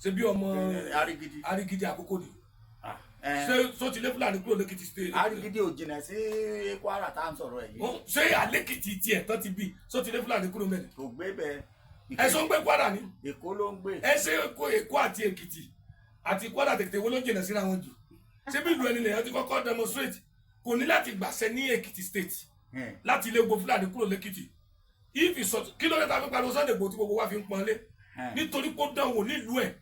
Ṣe bí ọmọ Arigidi. Arigidi Àkókò ni. Ah, eh. Ṣé sọ ti lé Fúlàní kúrò lẹ́kìtì State? Arigidi ò jìnnà sí Kwara tá à ń sọ̀rọ̀ ẹ̀ yìí. Ṣé àlẹ́kìtì tiẹ̀ tán ti bí, sọ ti lé Fúlàní kúrò mẹ́rin? Kò gbé bẹ́ẹ̀. Ẹ sọ ń gbé Kwara ni. Èkó ló ń gbé. Ẹ ṣe Èkó àti Èkìtì àti Kwara tètè wo ló jìnà síra wọn jù? Ṣé bí ìlú ẹni lèyàn ti kọ́kọ́ demonstrate? Kò ní láti gbàṣẹ ní Èkìtì State láti ilé gbogbo Fúlàní kúrò lẹ́kìtì. If you sọ kí ló dé ta fi pariwo Sunday Igboho tí gbogbo wa fi ń pọ́nlé? Nítorí pé ó dánwò nílùú ẹ̀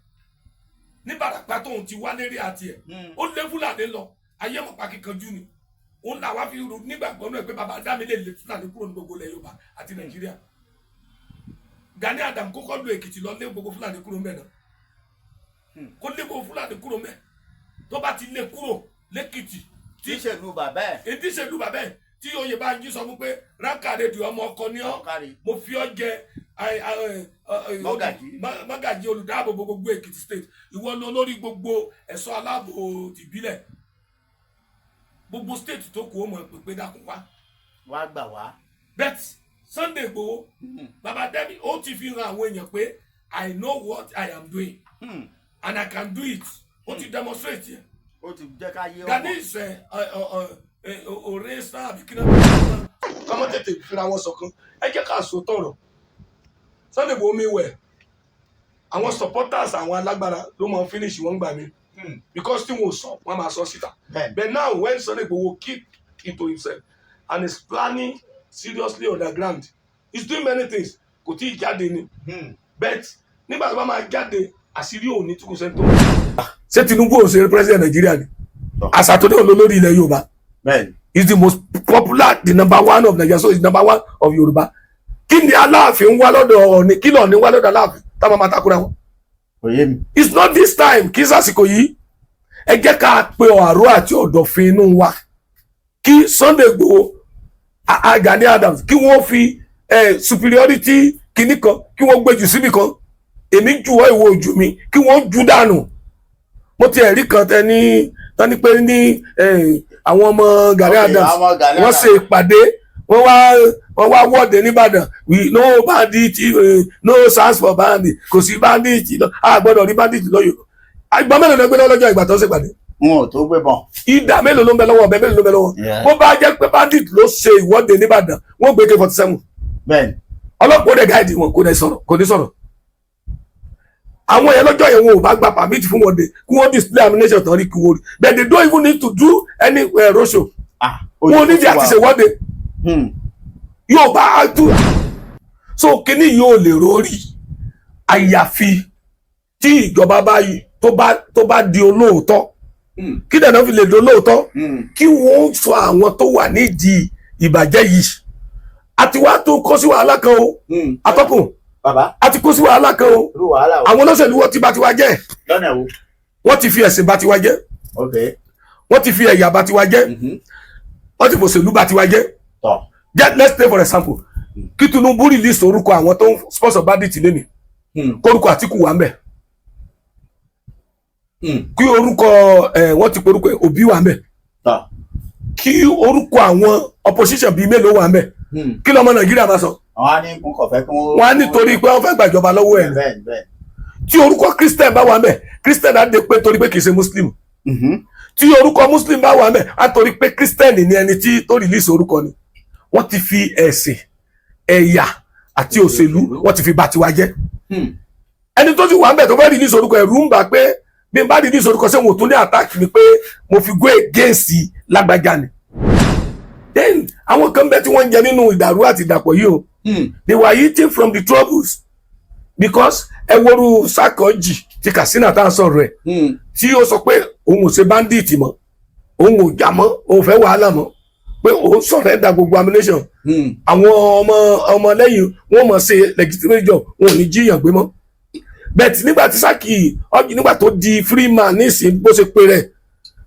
ní Bàràpá tóun ti wá lérí àti ẹ̀, ó lé Fúlàní lọ. Ayé mọ̀pá kíkanjú ni òun làwa fi rò nígbàgbọ́ náà pé bàbá dá mi lè lé Fúlàní kúrò ní gbogbo ilẹ̀ Yorùbá àti Nàìjíríà. Gani Adam kókó lu Èkìtì lọ, lé gbogbo Fúlàní kúrò mbẹ náà. Kó lé gbogbo Fúlàní kúrò mbẹ. Tó bá ti lé kúrò lẹ́kìtì, tí ìṣèlú bàbá ẹ̀. Ètí ìṣèlú bàbá ẹ̀, tí oyè bá ń jí sọ fún pé rákàdédì ọmọ ọkọ ní ọ, Kárí. mo fi ọ jẹ Mọ́gàjí. Mọ́gàjí olùdáàbòbò gbogbo Èkìtì State, ìwọ lọ lórí gbogbo ẹ̀ṣọ́ aláàbò tìbílẹ̀ gbogbo state tó kù, ó mọ̀ pé dákun wá. Wá gbà wá. Bet Sunday Igboho, baba Demi, ó ti fi hàn àwọn èèyàn pé I know what I am doing and I can do it. Ó ti demonstrate yẹn. Ó ti jẹ́ ká yé Gani ọmọ. ìṣe òré sáà àbí kí náà kọ́mọ́ tètè fira wọn ṣọ̀kan. Ẹ jẹ́ ká sọ tọ̀rọ̀. Sunday Igboho mi wẹ̀, àwọn supporters, àwọn alágbára ló máa ń finish wọn gbà mí, because tí wọn ò sọ, wọn máa sọ síta. But now when Sunday Igboho keep it to himself and is planning seriously underground, he's doing many things, kò tí ì jáde ni. But nígbà tó bá máa jáde, àṣírí òní tí kò sẹ́ni tó. Ṣé Tinubu ò ṣe president Nàìjíríà ni? Àṣà tó dé òun lórí ilẹ̀ Yorùbá is the most popular, the number one of Nigeria, so is number one of Yorùbá. Kí ni Aláàfin ń wá lọ́dọ̀ Ọọ̀ni? Kí lọ́ọ̀ni ń wá lọ́dọ̀ Aláàfin táwọn máa takura wọn? Kò yé mi. It's not this time. Kí sásìkò yìí. Ẹ jẹ́ ká pe ọ̀rọ̀ àti ọ̀dọ̀fin inú wa kí Sunday Igboho, Gani Adams, kí wọ́n fi superiority kìíní kan, kí wọ́n gbé jù síbì kan. Èmi jù ọ́, ìwọ ojú mi, kí wọ́n jù dànù. Mo ti ẹ̀rí kan tẹ ní tán ní pé ní àwọn ọmọ Gani Adams Àwọn Gani wọ́n Adams. ṣe ìpàdé, wọ́n wá wọ́de nìbàdàn. We no bandit, no chance for bandit. Kò sí bandit lọ, a gbọ́dọ̀ rí bandit lọ́yọ̀. Àgbà mélòó ló gbé lọ́jọ́ ìgbà tó ń ṣèpàdé? Wọn ò tó gbé bọ̀n. Ìdá mélòó ló ń bẹ lọ́wọ́? Ọ̀bẹ mélòó ló ń bẹ lọ́wọ́? Bó bá jẹ́ pé bandit ló ṣe ìwọ́de nìbàdàn, wọ́n gbé AK-47. Ọlọ́pàá ó dẹ̀ guide wọn, kò ní sọ̀rọ̀, kò ní sọ̀rọ̀. Àwọn yẹn lọ́jọ́ yẹn, wọn ò bá gba permit fún wọn de kí wọ́n display ammunition tán rí kí wọ́n rí, but they don't even need to do any roadshow. Ah. Wọn ò ní di àti ṣèwọ́de. Yóò bá tú so kíní yóò lè rórí, àyàfi tí ìjọba bá yí tó bá di olóòótọ́. Kí dẹ̀ náà fi lè di olóòótọ́? Kí wọ́n sọ àwọn tó wà nídìí ìbàjẹ́ yìí. Àti wá tó kó sí wàhálà kan o. Atọ́kùn. Bàbá. Àti kó sí wàhálà kan o. Irú wàhálà o? Àwọn olóṣèlú, wọ́n ti bá tiwa jẹ́. Lọ́nà wo? Wọ́n ti fi ẹ̀sìn bá tiwa jẹ́. Wọ́n ti fi ẹ̀yà bá tiwa jẹ́. Wọ́n ti fòṣèlú bá tiwa jẹ́. Let's take for example, kí Tinubu release orúkọ àwọn tó ń sponsor bandit lẹ́nìí, kórúkọ Àtìkù wà ń bẹ̀, kí orúkọ ẹ, wọ́n ti porúkọ ẹ, Òbí wà ń bẹ̀, kí orúkọ àwọn opposition bíi mélòó wà ń bẹ̀, kí lọ́mọ Nàìjíríà máa sọ? Àwọn á ní n kò fẹ́ kí wọ́n. Wọ́n á nítorí pé wọ́n fẹ́ gbàjọba lọ́wọ́ ẹ̀. bẹ́ẹ̀ bẹ́ẹ̀. Tí orúkọ Christian bá wà ń bẹ̀, Christian á dé pé torí pé kì í ṣe Muslim. Tí orúkọ Muslim bá wà ń bẹ̀, á torí pé Christian ni ẹni tí tó release orúkọ ni. Wọ́n ti fi ẹ̀sìn, ẹ̀yà àti òṣèlú, wọ́n ti fi bà tiwa jẹ́. Ẹni tó ti wà ń bẹ̀ tó fẹ́ release orúkọ, ẹ̀rù ń bà pé bí n bá release orúkọ, ṣé wọn ò tún ní attack mi pé mo fi go against lágbájá ni? Then àwọn kan bẹ tí wọ́n ń jẹ nínú ìdàrú àti ìdàpọ̀ yìí o. They were eating from the troubles, because ẹ woru Sákọ̀jì ti Katsina tá à ń sọ̀rọ̀ ẹ̀, tí ó sọ pé òun ò ṣe bandit mọ́, òun ò jà mọ́, òun fẹ́ wàhálà mọ́, pé òun surrender gbogbo ammunition. Àwọn ọmọ ọmọ lẹ́yìn wọn mọ̀ ṣe legitimate job, wọn ò ní jíyàn gbé mọ́. But nígbà tí Sákì ọjì, nígbà tó di free man nísìn, bó ṣe pé rẹ̀,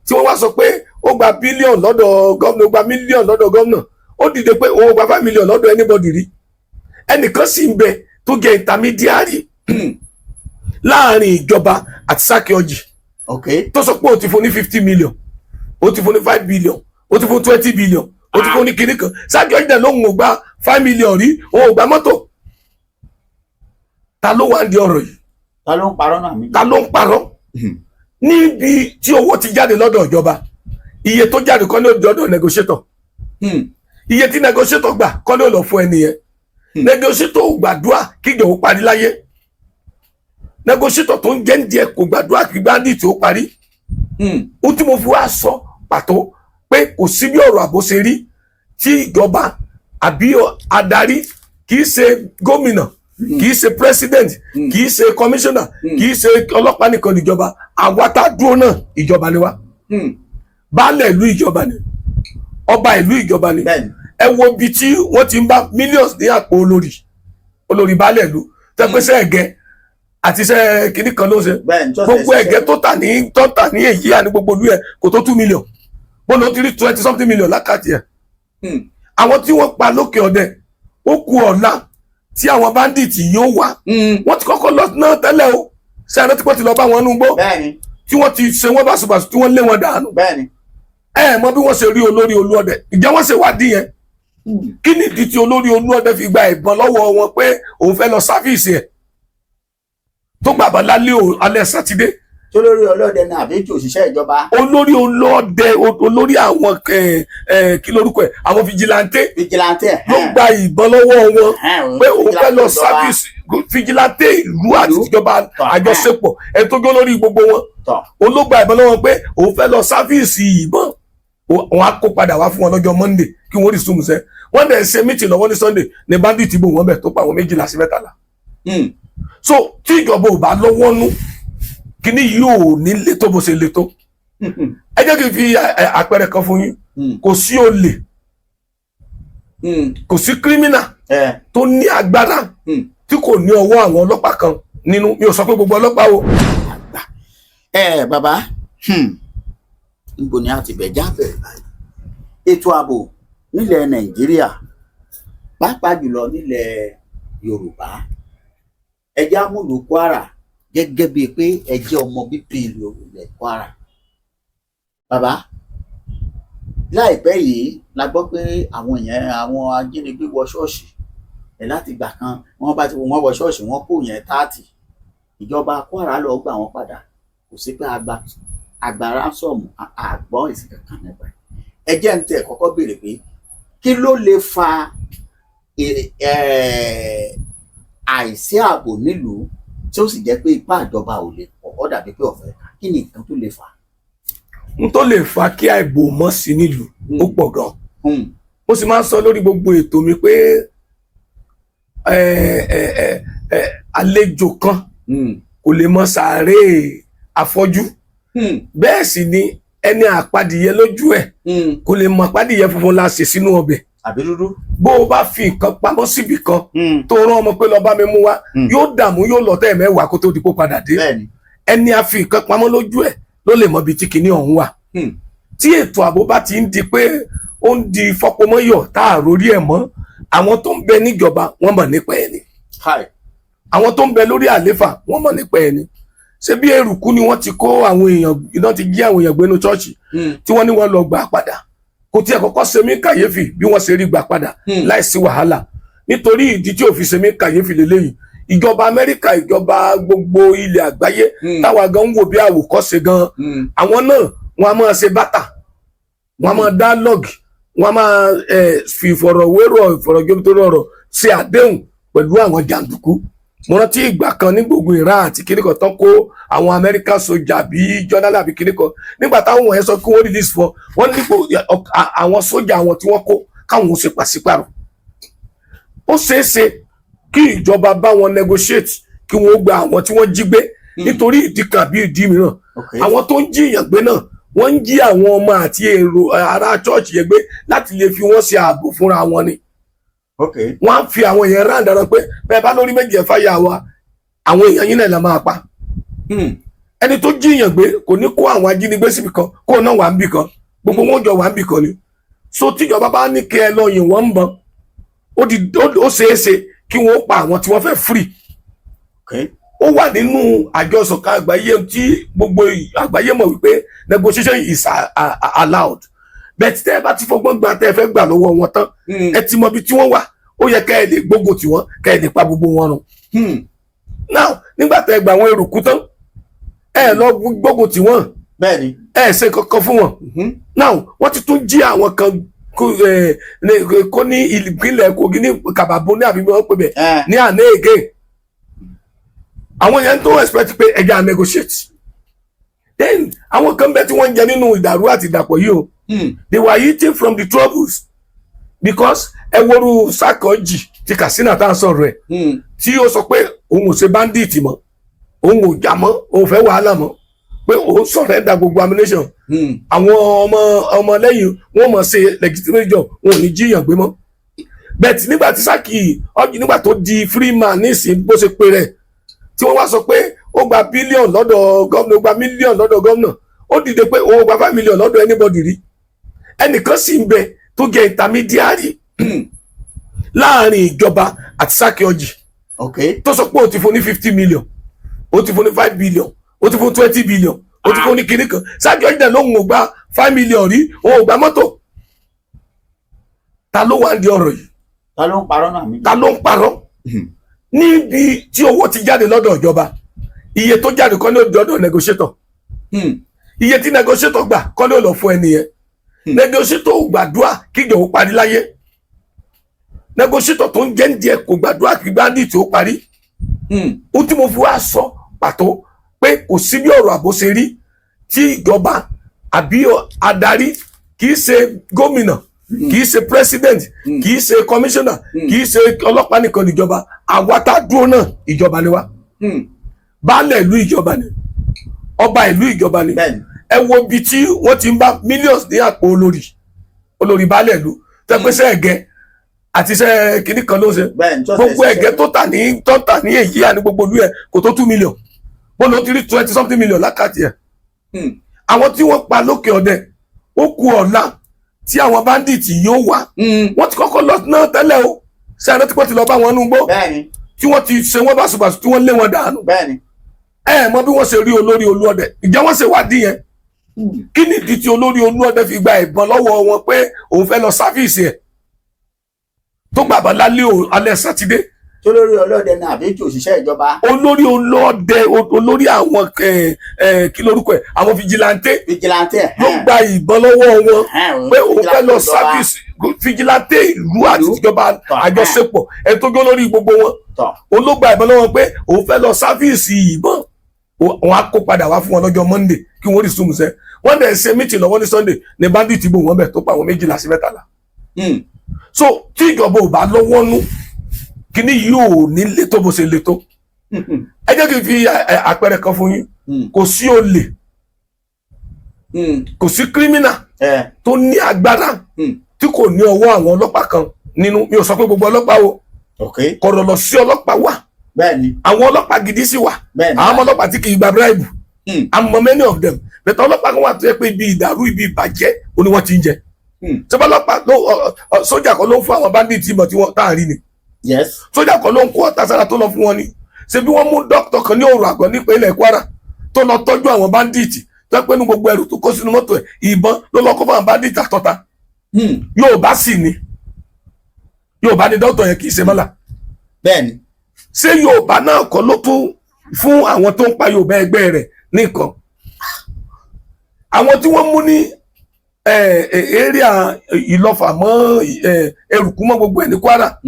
tí wọ́n wá sọ pé ó gba billion lọ́dọ̀ gómìnà, ó gba million lọ́dọ̀ gómìnà, ó dìde pé òun ò gba 5 million lọ́dọ̀ anybody rí. Ẹnìkan sì ń bẹ tó jẹ́ intermediary láàrin ìjọba àti Sákì ọjì, tó sọ pé ó ti fún ní 50 million, ó ti fún ní 5 billion, ó ti fún 20 billion, ó ti fún ní kinní kan. Sákì ọjì náà lóun ò gba 5 million rí, òun ò gba mọ́tò. Ta ló wà ń di ọ̀rọ̀ yìí? Ta ló ń parọ́ náà mi? Ta ló ń parọ́? Níbi tí owó ti jáde lọ́dọ̀ ìjọba, iye tó jáde kọ́ ní ó dọ́dọ̀ negotiator. Iye tí negotiator gbà kọ́ ní ó lọ fún ẹni yẹn. Negotiator ò gbàdúrà kí ìjọba ó parí láyé. Negotiator tó ń jẹ́ ń díẹ̀ kò gbàdúrà kí bandit ó parí. Ohun tí mo fi wá sọ pàtó pé kò sí bí ọ̀rọ̀ àbò ṣe rí tí ìjọba àbí adarí, kì í ṣe gómìnà, kì í ṣe president, kì í ṣe commissioner, kì í ṣe ọlọ́pàá nìkan níjọba. Àwa tá a dúró náà, ìjọba ni wá. Baálẹ̀ ìlú, ìjọba ni. Ọba ìlú, ìjọba ni. Ẹ wo ibi tí wọ́n ti ń bá millions ní àpò olórí, olórí baálẹ̀ ìlú, tẹ́pẹ́sẹ́ ẹ̀gẹ́ àti iṣẹ́ kìnnì kan ló ń ṣe. Gbogbo ẹ̀gẹ́ tó tà ní èyí àní gbogbo ìlú yẹn kò tó 2 million. Bó ló ti rí 20 something million lákàtì ẹ̀? Àwọn tí wọ́n pa lókè ọdẹ, ó kù ọ̀la tí àwọn bandits yóò wá. Wọ́n ti kọ́kọ́ lọ náà tẹ́lẹ̀ o. Ṣé ẹni tí wọ́n ti lọ bá wọn nú gbó tí wọ́n ti ṣe wọ́n báṣubàṣu, tí wọ́n lé wọn dànù? Ẹ mọ bí wọ́n ṣe rí olórí olúọdẹ? Ìjẹ́ wọ́n ṣe wádìí yẹn? Kí nìdí tí olórí olúọdẹ fi gba ìbọn lọ́wọ́ wọn pé òun fẹ́ lọ service ẹ̀, tó gbàgbọ́ lálẹ́ alẹ́ Sátidé? Tó lórí ọlọ́dẹ náà àbí tí òṣìṣẹ́ ìjọba? Olórí olóọdẹ, olórí àwọn kí lórúkọ ẹ̀, àwọn vigilante. Vigilante. Ló gba ìbọn lọ́wọ́ wọn pé òun fẹ́ lọ service vigilante ìlú àti ìjọba àjọṣepọ̀, ẹ̀ tó gbé lórí gbogbo wọn. Òun ló gba ìbọn lọ́wọ́ pé òun fẹ́ lọ service ìbọn. Òun á kó padà wá fún wọn lọ́jọ́ Monday kí wọ́n rí sùnmùsẹ́. Wọ́n dẹ̀ ṣe meeting lọ́wọ́ ní Sunday ní bandit bò wọ́n bẹ̀ tó pa àwọn 12 sí 13. So tí ìjọba ò bá lọ́wọ́ nú, kíní yóò ní le tó bó ṣe le tó. Ẹ jẹ́ kí n fi àpẹẹrẹ kan fún yín. Kò sí olè, kò sí criminal tó ní agbára tí kò ní ọwọ́ àwọn ọlọ́pàá kan nínú. Mi ò sọ pé gbogbo ọlọ́pàá o. Ẹ bàbá, níbo ni a ti bẹ̀ já bẹ̀rẹ̀ báyìí? Ètò ààbò nílẹ̀ Nàìjíríà, pàápàá jùlọ nílẹ̀ Yorùbá, ẹ jẹ́ àmúlò Kwara gẹ́gẹ́ bíi pé ẹ jẹ́ ọmọ bíbí ìlú ilẹ̀ Kwara. Bàbá, láìpẹ́ yìí la gbọ́ pé àwọn èèyàn, àwọn ajínigbé wọ ṣọ́ọ̀ṣì ẹ̀. Láti ìgbà kan wọ́n bá ti wọ́n wọ ṣọ́ọ̀ṣì, wọ́n kó yẹn 30. Ìjọba Kwara lọ gbà wọ́n padà. Kò sí pé àgbà ransom, àgbọ́ èsì kankan nípa ẹ̀. Ẹ jẹ́ ń tẹ̀ kọ́kọ́ béèrè pé kí ló lè fa àìsí ààbò nílùú, tí ó sì jẹ́ pé ipá ìjọba ò lè pọ̀, ó dàbí pé ọ̀fẹ́? Kí ni nǹkan tó lè fà á? N tó lè fa kí àìbò mọ́ sí nílùú, ó pọ̀ gan. Mo sì máa ń sọ lórí gbogbo ètò mi pé àlejò kan kò lè mọ sàárè afọ́jú. Bẹ́ẹ̀ sì ni ẹni àpadìyẹ lójú ẹ̀ kò lè mọ àpadìyẹ funfun la ṣe sínú ọbẹ̀ àbí dúdú. Bó o bá fi nǹkan pamọ́ síbì kan, tó rán ọmọ pé lọ bá mi mú wá, yóò dààmú, yóò lọ tẹ́ 10 kó tó di kó padà dé. Ẹni a fi nǹkan pamọ́ lójú ẹ̀ ló lè mọ ibi tí kinní ọ̀hún wà. Tí ètò ààbò bá ti ń di pé ó ń di fọpomọ́yọ̀ tá a rórí ẹ̀ mọ́, àwọn tó ń bẹ níjọba, wọ́n mọ̀ nípa ẹ̀ ni. Àwọn tó ń bẹ lórí àléfà, wọ́n mọ̀ nípa ẹ̀ ni. Ṣé bí eruku ni wọ́n ti kó àwọn èèyàn iná ti jí àwọn èèyàn gbénu ṣọ́ọ̀ṣì tí wọ́n ní wọ́n lọ gbà padà? Kò tiẹ̀ kọ́kọ́ ṣe mí kàyéfì bí wọ́n ṣe rí gbà padà láìsí wàhálà, nítorí ìdí tí ò fi ṣe mí kàyéfì lélẹ́yìí: ìjọba Amẹ́ríkà, ìjọba gbogbo ilẹ̀ àgbáyé táwa gan ń wò bí àwòkọ́ṣe gan, àwọn náà wọ́n á máa ṣe barter, wọ́n á máa dialogue, wọ́n á máa fi ìfọ̀rọ̀wérọ̀, ìfọ̀rọ̀jomitoro ọ̀rọ̀ ṣe àdéhùn pẹ̀lú àwọn jàǹdùkú. Mo rántí ìgbà kan ní gbogbo Iran àti kíní kan tán kó àwọn Amẹ́ríkà sójà bíi jọ́nálà àbí kíní kan. Nígbà táwọn wọ̀nyẹn sọ kí wọ́n release fún wọn, nípò àwọn sójà àwọn tí wọ́n kó káwọn ó ṣe pàṣípàrọ̀. Ó ṣeé ṣe kí ìjọba bá wọn negotiate kí wọ́n gba àwọn tí wọ́n jí gbé nítorí ìdí kan àbí ìdí mìíràn. Àwọn tó ń jí èèyàn gbé náà, wọ́n ń jí àwọn ọmọ àti èrò ará chọ́ọ̀chì yẹn gbé láti lè fi wọ́n ṣe ààbò fúnra wọn ni. Wọ́n á fi àwọn èèyàn ráǹdàrán pé bẹ́ẹ̀ bá lórí méjì ẹ̀fà yà wá, àwọn èèyàn yín náà la máa pa. Ẹni tó jí èèyàn gbé kò ní kó àwọn ajínigbé síbi kan kó náà wà ń bì kan, gbogbo wọn jọ wà ń bì kan ni. So tíjọba bá ní kí ẹ lọ yìn wọ́n ń bọn, ó di ó ṣeé ṣe kí wọ́n pa àwọn tí wọ́n fẹ́ free. Ó wà nínú àjọsọ̀kan àgbáyé tí gbogbo àgbáyé mọ̀ wípé negotiation is allowed, but tẹ́ ẹ bá ti fọgbọ́n gba tẹ́ ẹ fẹ́ gbà lọ́wọ́ wọn tán, ẹ ti mọ ibi tí wọ́n wà, ó yẹ kẹ́ ẹ lè gbógun tì wọ́n, kẹ́ ẹ lè pa gbogbo wọn run. Now, Nígbà tẹ́ gba àwọn eruku tán, ẹ lọ gbógun tì wọ́n. Ẹ ṣe kankan fún wọn. Now, wọ́n ti tún jí àwọn kan kó ní ìpínlẹ̀ Kogi, ní Kàbàbó ní àbí wọ́n pè bẹ̀ ní àná again. Àwọn yẹn tó expect pé ẹja negotiate. Then àwọn kan bẹ tí wọ́n ń jẹ nínú ìdàrú àti ìdàpọ̀ yìí o. They were eating from the troubles, because ẹ woru Saki Orji ti Katsina tá à ń sọ̀rọ̀ ẹ̀, tí ó sọ pé òun ò ṣe bandit mọ́, òun ò jà mọ́, òun fẹ́ wàhálà mọ́, pé òun surrender gbogbo ammunition. Àwọn ọmọ ọmọ lẹ́yìn wọn mọ̀ ṣe legitimate job, wọn ò ní jíyàn gbé mọ́. But nígbà tí Saki Orji, nígbà tó di free man nísìn, bó ṣe pé rẹ̀, tí wọ́n wá sọ pé ó gba billion lọ́dọ̀ gómìnà, ó gba million lọ́dọ̀ gómìnà, ó dìde pé òun ò gba 5 million lọ́dọ̀ anybody rí. Ẹnìkan sì ń bẹ tó jẹ́ intermediary láàrin ìjọba àti Saki Orji, tó sọ pé ó ti fún ní 50 million, ó ti fún ní 5 billion, ó ti fún 20 billion, ó ti fún ní kinní kan. Saki Orji náà lóun ò gba 5 million rí, òun ò gba mọ́tò. Ta ló wà ní ọ̀rọ̀ yìí? Ta ló ń parọ́ náà mi? Ta ló ń parọ́? Níbi tí owó ti jáde lọ́dọ̀ ìjọba, iye tó jáde kọ́ ní ó dọ́dọ̀ negotiator. Iye tí negotiator gbà kọ́ ní ó lọ fún ẹni yẹn. Negotiator ò gbàdúrà kí ìjọba ó parí láyé. Negotiator tó ń jẹ́ ń díẹ̀ kò gbàdúrà kí bandit ó parí. Ohun tí mo fi wá sọ pàtó pé kò sí bí ọ̀rọ̀ àbò ṣe rí tí ìjọba àbí adarí, kì í ṣe gómìnà, kì í ṣe president, kì í ṣe commissioner, kì í ṣe ọlọ́pàá nìkan níjọba. Àwa tá a dúró náà, ìjọba ni wá. Baálẹ̀ ìlú, ìjọba ni. Ọba ìlú, ìjọba ni. Ẹ wo ibi tí wọ́n ti ń bá millions ní àpò olórí, olórí baálẹ̀ ìlú, tẹ́pẹ́sẹ́ ẹ̀gẹ́ àti iṣẹ́ kìnnì kan ló ń ṣe. Gbogbo ẹ̀gẹ́ tó tà ní èyí àní gbogbo ìlú ẹ̀ kò tó 2 million. Wọ́n ló ti rí twenty something million lákàtì ẹ̀. Àwọn tí wọ́n pa lókè ọ̀dẹ, ó kù ọ̀la tí àwọn bandits yóò wá. Wọ́n ti kọ́kọ́ lọ náà tẹ́lẹ̀ o. Ṣé àná tí wọ́n ti lọ bá wọn nú gbó, tí wọ́n ti ṣe wọ́n báṣubàṣu, tí wọ́n lé wọn dànù? Ẹ mọ bí wọ́n ṣe rí olórí olúọdẹ. Ìjẹ́ wọ́n ṣe wádìí yẹn? Kí nìdí tí olórí olúọdẹ fi gba ìbọn lọ́wọ́ wọn pé òun fẹ́ lọ service ẹ̀, tó gbàgbọ́ lálẹ́ alẹ́ Sátidé? Tó lórí ọlọ́dẹ náà àbí tí òṣìṣẹ́ ìjọba? Olórí olóọdẹ, olórí àwọn kí lórúkọ ẹ̀, àwọn vigilante. Vigilante. Ló gba ìbọn lọ́wọ́ wọn pé òun fẹ́ lọ service vigilante ìlú àti ìjọba àjọṣepọ̀ ẹ̀ tó gbé lórí gbogbo wọn. Òun ló gba ìbọn lọ́wọ́ pé òun fẹ́ lọ service ìbọn, òun á kó padà wá fún wọn lọ́jọ́ Monday kí wọ́n rí sùnmùsẹ́. Wọ́n dẹ̀ ṣe meeting lọ́wọ́ ní Sunday ní bandit bò wọ́n bẹ̀ tó pa àwọn 12 sí 13. So tí ìjọba ò bá lọ́wọ́ nú, kíní yóò ní lé tó bó ṣe le tó. Ẹ jẹ́ kí n fi àpẹẹrẹ kan fún yín. Kò sí olè, kò sí criminal tó ní agbára tí kò ní ọwọ́ àwọn ọlọ́pàá kan nínú. Mi ò sọ pé gbogbo ọlọ́pàá o. Kọ̀rọ̀ lọ sí ọlọ́pàá wà. Àwọn ọlọ́pàá gidi sì wà. Àwọn ọmọ ọlọ́pàá tí kì í gba bribe, àmọ́ many of them. Bẹ̀tẹ̀ ọlọ́pàá kan wà tó yẹ pé ibi ìdàrú, ibi ìbàjẹ́ ó ní wọ́n ti ń jẹ. Sọ́ba ọlọ́pàá ló sójà kan ló ń fún àwọn bandit ìmọ̀ tí wọ́n tá à ń rí ni? Sójà kan ló ń kó ọ̀tá sára tó lọ fún wọn ni? Ṣe bí wọ́n mú dókítà kan ní òrò àgọ́ nípínlẹ̀ Kwara tó lọ tọ́jú àwọn bandit, tó yẹ pé ní gbogbo ẹrù tó kó sínú mọ́tò ẹ̀, ìbọn ló lọ kó fún àwọn bandit àtọ́ta? Yorùbá sì ni, Yorùbá ni dókítà yẹn, kì í ṣe mọ́là. Ṣé Yorùbá náà kọ́ ló tún fún àwọn tó ń pa Yorùbá ẹgbẹ́ rẹ̀ nìkan? Àwọn tí wọ́n mú ní area Ìlọ́fà mọ́ Eruku mọ́ gbogbo ẹ̀ ní Kwara,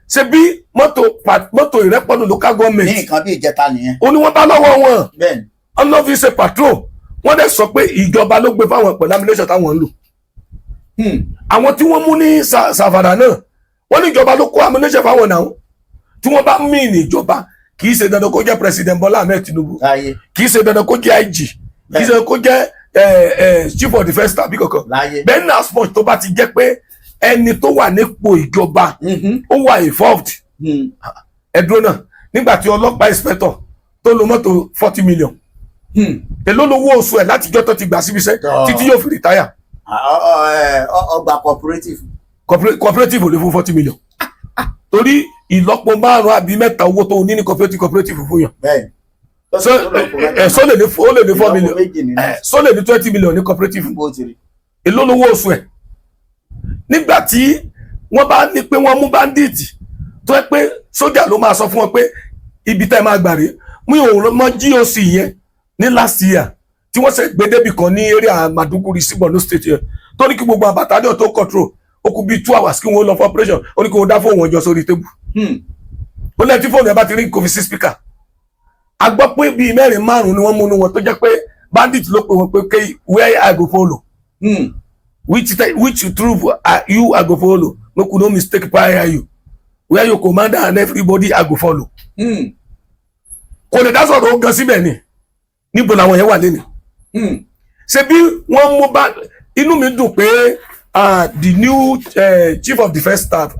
ṣe bí mọ́tò Ìrẹ́pọ̀nù local Ní government nǹkan bí ìjẹta nìyẹn. Ó ní wọ́n bá lọ́wọ́ wọn. Wọ́n lọ́ fi ṣe patrol. Wọ́n dẹ̀ sọ pé ìjọba ló gbé fáwọn pẹ̀lú ammunition táwọn ń lò. Àwọn tí wọ́n mú ní Sàfàdà náà, wọ́n ní ìjọba ló kó ammunition fáwọn náà. Tí wọ́n bá mí ní ìjọba, kì í ṣe dandan kó jẹ́ President Bola Ahmed Tinubu, kì í ṣe dandan kó jẹ́ IG, kì í ṣe dandan kó jẹ́ Chief of Defence tàbí kankan. Bẹ́ẹ̀ ní, as much tó bá ti jẹ́ pé ẹni tó wà nípò ìjọba ó wà involved. Ẹ dúró náà, nígbà tí ọlọ́pàá inspector tó lo mọ́tò 40 million, èló lówó oṣù ẹ̀ látijọ́ tó ti gbà síbi iṣẹ́ títí yóò fi retire? Ọgbà cooperative. Cooperative ò lè fún 40 million, torí ìlọ́po márùn-ún àbí mẹ́ta owó tó ní ní cooperative fún yàn. So ẹ sọ lè ní, ó lè ní 4 million, ẹ sọ lè ní 20 million ní cooperative. Bó ti rí. Èló lówó oṣù ẹ̀? Nígbà tí wọ́n bá ní pé wọ́n mú bandit, tó yẹ pé sójà ló máa sọ fún wọn pé ibi tẹ́ ẹ máa gbà rèé, Mi ò mọ GOC yẹn ní last year tí wọ́n ṣe gbé débì kan ní area Maiduguri sí Borno State yẹn, tó ní kí gbogbo battalion tó control, ó kù bíi 2 hours kí wọ́n lọ for operation, ó ní kí wọ́n dá fóònù wọn jọ sórí table. Ó lẹ́yìn tí fóònù ẹ̀ bá ti rí, kò fi sí speaker. A gbọ́ pé bíi mẹ́rin márùn-ún ni wọ́n múnú wọn tó jẹ́ pé bandit ló pe wọn pé, "Okay, where I go follow? Which troop are you I go follow? Make you no mistake fire you. Where your commander and everybody I go follow." Kò lè dá sọ̀rọ̀, ó gan síbẹ̀ ni. Níbo làwọn yẹn wà lẹ́nu? Ṣe bí wọ́n mú bá, inú mi dùn pé the new chief of defence staff,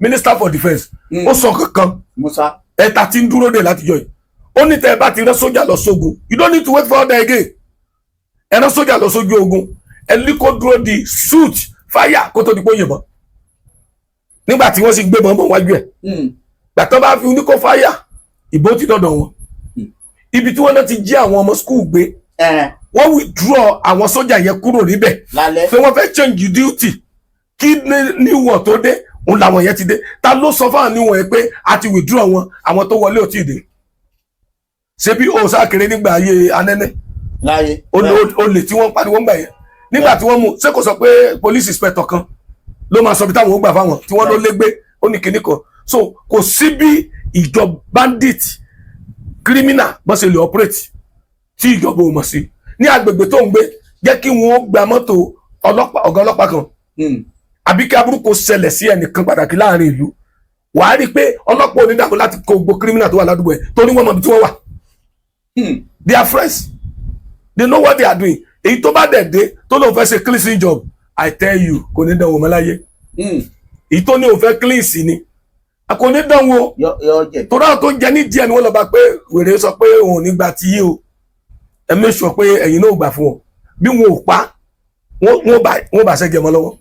minister for defence, ó sọ kankan. Musa. Ẹ̀ta tí ń dúró dè látijọ́ yìí. Ó ní tẹ́ ẹ bá ti rán sójà lọ sógun, you don't need to wait for order again. Ẹ rán sójà lọ sójú ogun, ẹ ní kó dúró di shoot fire kó tó di pé ó yìnbọn. Nígbà tí wọ́n sì gbé bọ́n wájú ẹ̀, gbàtọ́ bá fi ní kó fire, ìbò ti dọ̀dọ̀ wọn. Ibi tí wọ́n náà ti jí àwọn ọmọ school gbé, wọ́n withdraw àwọn sójà yẹn kúrò níbẹ̀ lálẹ́ pé wọ́n fẹ́ change duty kí níwọ̀n tó dé. Òun làwọn yẹn ti dé. Ta ló sọ fáwọn níwọ̀n yẹn pé a ti withdraw wọn? Àwọn tó wọlé ò tí ì dé. Ṣé bí o sákèrè nígbà ayé anẹ́nẹ́ láyé. Olè tí wọ́n pariwo ńgbà yẹn, nígbà tí wọ́n mú, ṣé kò sọ pé police inspector kan ló máa sọ bí táwọn ó gbà fáwọn tí wọ́n ló lé gbé? Ó ní kinní kan. So kò sí bí ìjọ bandit criminal bọ́n ṣe lè operate tí ìjọba ò mọ̀ sí. Ní agbègbè tó ń gbé, jẹ́ kí wọ́n gba mọ́tò ọlọ́pàá, ọ̀gá ọlọ́pàá kan, àbí kí aburú kò ṣẹlẹ̀ sí ẹnìkan pàtàkì láàrin ìlú, wàá rí i pé ọlọ́pàá onídàgbò láti kó gbogbo criminal tó wà ládùúgbò ẹ̀, torí wọ́n mọ ibi tí wọ́n wà. They are friends, they know what they are doing. Èyí tó bá dẹ̀ dé tó lóun fẹ́ ṣe cleansing job, I tell you, kò ní dánwò mọ́ láyé. Èyí tó ní òun fẹ́ cleanse ni a kò ní dánwò. Yọ jẹ. Torí àwọn tó ń jẹ ní díẹ̀ ni wọ́n lọ bá pé wèrè sọ pé òun ò ní gba ti yí o, ẹ make sure pé ẹ̀yin náà ò gbà fún wọn. Bí wọn ò pa wọ́n bá ṣẹ́gi ọmọ lọ́wọ́.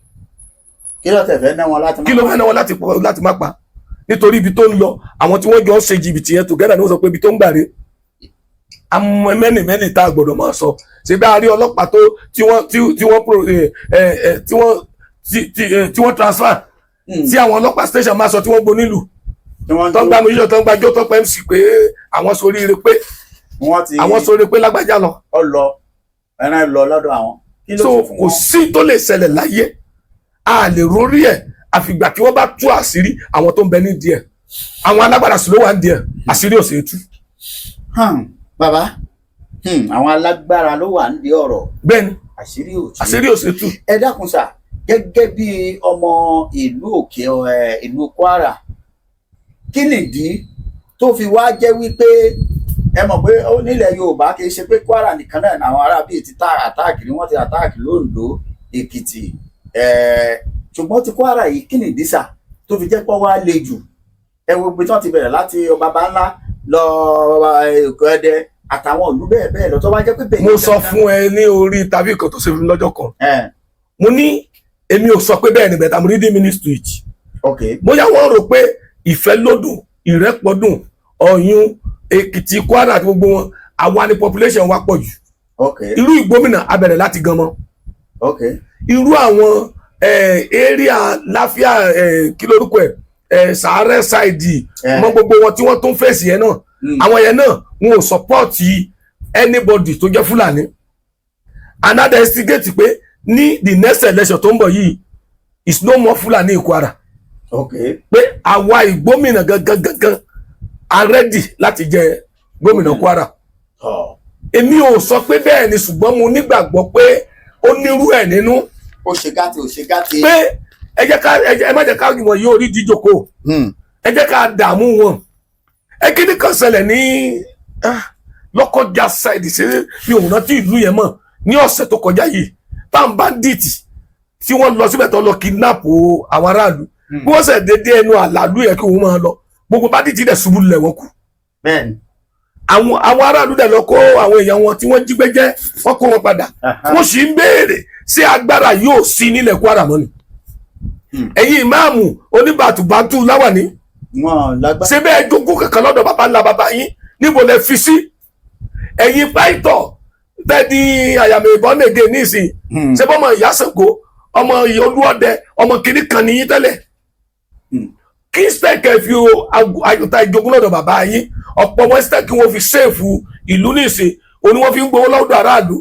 Kí ló tẹ̀ fẹ́ ná wọn láti Kí ló fẹ́ náà wọn láti má pa? Nítorí ibi tó ń lọ, àwọn tí wọ́n jọ ń ṣe jìbìtì yẹn together ni wọ́n sọ pé ibi tó ń gbà rè. Àmọ́ mẹ́nì mẹ́nì tá a gbọ́dọ̀ máa sọ, ṣe bá a rí ọlọ́pàá tó tí wọ́n tí tí wọ́n pro ẹ ẹ ẹ tí wọ́n tí tí ẹ tí wọ́n transfer tí àwọn ọlọ́pàá station máa sọ tí wọ́n gbó nílùú tí wọ́n tó ń gbá mílíọ̀nù, tó ń gbàjọ́, tó ń pẹ́ MC pé àwọn soríire, pé wọ́n ti àwọn soríire, pé lágbájá lọ. Ọ lọ, ẹran lọ lọ́dọ̀ àwọn. Kí ló So sì fún kò wọn? sí tó lè ṣẹlẹ̀ láyé, a lè rórí ẹ̀ àfìgbà tí wọ́n bá tú àṣírí àwọn tó ń bẹ nídìí ẹ̀. Àwọn alágbára sì ló wà nídìí ẹ̀, àṣírí ò sì tú. Bàbá, àwọn alágbára ló wà nídìí ọ̀rọ̀. Bẹ́ẹ̀ni. Àṣírí ò tú. Àṣírí ò sì tú. Ẹ dákun sà, gẹ́gẹ́ bí ọmọ ìlú òkè ẹ ìlú Kwara, kí nìdí tó fi wá jẹ́ wípé ẹ mọ̀ pé ó nílẹ̀ Yorùbá, kì í ṣe pé Kwara nìkan náà àwọn ará bíi ti tá attack ni wọ́n ti attack lóńdó, Èkìtì ẹ̀, ṣùgbọ́n ti Kwara yìí, kí nìdí sà tó fi jẹ́ pé wá le jù? Ẹ wo ibi tí wọ́n ti bẹ̀rẹ̀ láti baba ńlá lọ Èkó, Ẹdẹ àtàwọn ìlú bẹ́ẹ̀ bẹ́ẹ̀ lọ, tó wá jẹ́ pé bẹ́ẹ̀. Mo sọ fún ẹ ní orí tàbí kan tó ṣe fún mi lọ́jọ́ kan, mo ní èmi ò sọ pé bẹ́ẹ̀ ni, but I'm reading minutes to it. Bóyá wọ́n rò pé ìfẹ́ lódùn, ìrẹ́pọ̀dùn, Ọ̀yún, Èkìtì, Kwara àti gbogbo wọn, àwa ni population wa pọ̀ jù. Irú Ìgbómìnà abẹ̀rẹ̀ láti gan mọ́. Irú àwọn area láfíà, kí lórúkọ ẹ, sàárẹ̀ side mọ gbogbo wọn tí wọ́n tún fèsì yẹn náà, àwọn yẹn náà wọn ò support anybody tó jẹ́ Fúlàní. Another instigate pé ní the next election tó ń bọ̀ yìí is no more Fúlàní in Kwara, pé àwa Ìgbómìnà gangan gangan a ready láti jẹ gómìnà Kwara. Èmi ò sọ pé bẹ́ẹ̀ ni, ṣùgbọ́n mo nígbàgbọ́ pé ó nírú ẹ̀ nínú. Ó ṣe gàtì, ó ṣe gàtì. Pé ẹ jẹ́ ká ẹ má jẹ́ ká wọ̀nyí orí díjókòó, ẹ jẹ́ ká dààmú wọn. Ẹ kí ni kan ṣẹlẹ̀ ní Lọ́kọjá side, ṣe mi ò rántí ìlú yẹn mọ́, ní ọ̀sẹ̀ tó kọjá yìí, táwọn bandit tí wọ́n lọ síbẹ̀ tó lọ kidnap àwọn aráàlú, bí wọ́n ṣẹ̀ dédé ẹnu àlàlú yẹn kí wọ́n máa lọ, gbogbo bandit dẹ̀ ṣubú lulẹ̀, wọ́n kú. Àwọn aráàlú dẹ̀ lọ kó àwọn èèyàn wọn tí wọ́n jí gbé jẹ́, wọ́n kó wọn padà. Wọ́n sì ń béèrè ṣé agbára yóò sí nílẹ̀ Kwara mọ́ ni. Ẹ̀yin ìmáàmù oníbàtúbàtú láwàní, Wọn lágbára. ṣé bẹ́ẹ̀ jogún kankan lọ́dọ̀ bàbá ńlá bàbá yín? Níbo lẹ fi sí? Ẹ̀yin pàìtọ̀ tẹ́ di àyàmì ìbọn nègé nísìn, ṣé bọ́mọ ìyá Ṣàngó, ọmọ ìyá Olúọdẹ, ọmọ kìnnì kan nìyí tẹ́lẹ̀? Christian kẹ́ fi àgùntàn ìjogún lọ́dọ̀ bàbá yín, ọ̀pọ̀ wọn Christian kí wọ́n fi save ìlú nísìn òní, wọ́n fi ń gbowó lọ́dọ̀ aráàlú,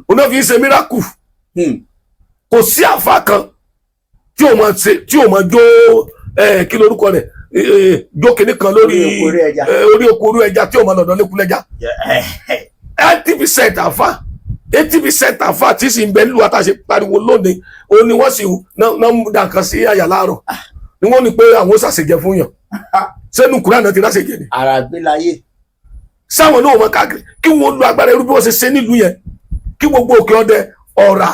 òní wọ́n fi ń ṣe miracle. Kò sí àfa kan tí ò mọ̀ ṣe, tí ò mọ̀ jó kí lorúkọ rẹ̀, jó kinní kan lórí Orí oko orí ẹja. Orí oko orí ẹja tí ò mọ̀ lọ́dọ̀ lẹ́kúlẹ́já. 80% àfa, 80% àfa tí sì ń bẹ nílùú àtàṣe pariwo lónìí, òun ni wọ́n sì náà ń da nǹkan sí àyà láàárọ̀ ni wọ́n ní pé àwọn ó ṣàṣejẹ fún yàn sẹ́nu kúrò àná ti ráṣejẹ ni. Ara gbé láyé. Sáwọn náà wọn káàkiri kí wọ́n lo agbára irú bí wọ́n ṣe ṣe nílùú yẹn, kí gbogbo òkè ọdẹ, ọ̀rà,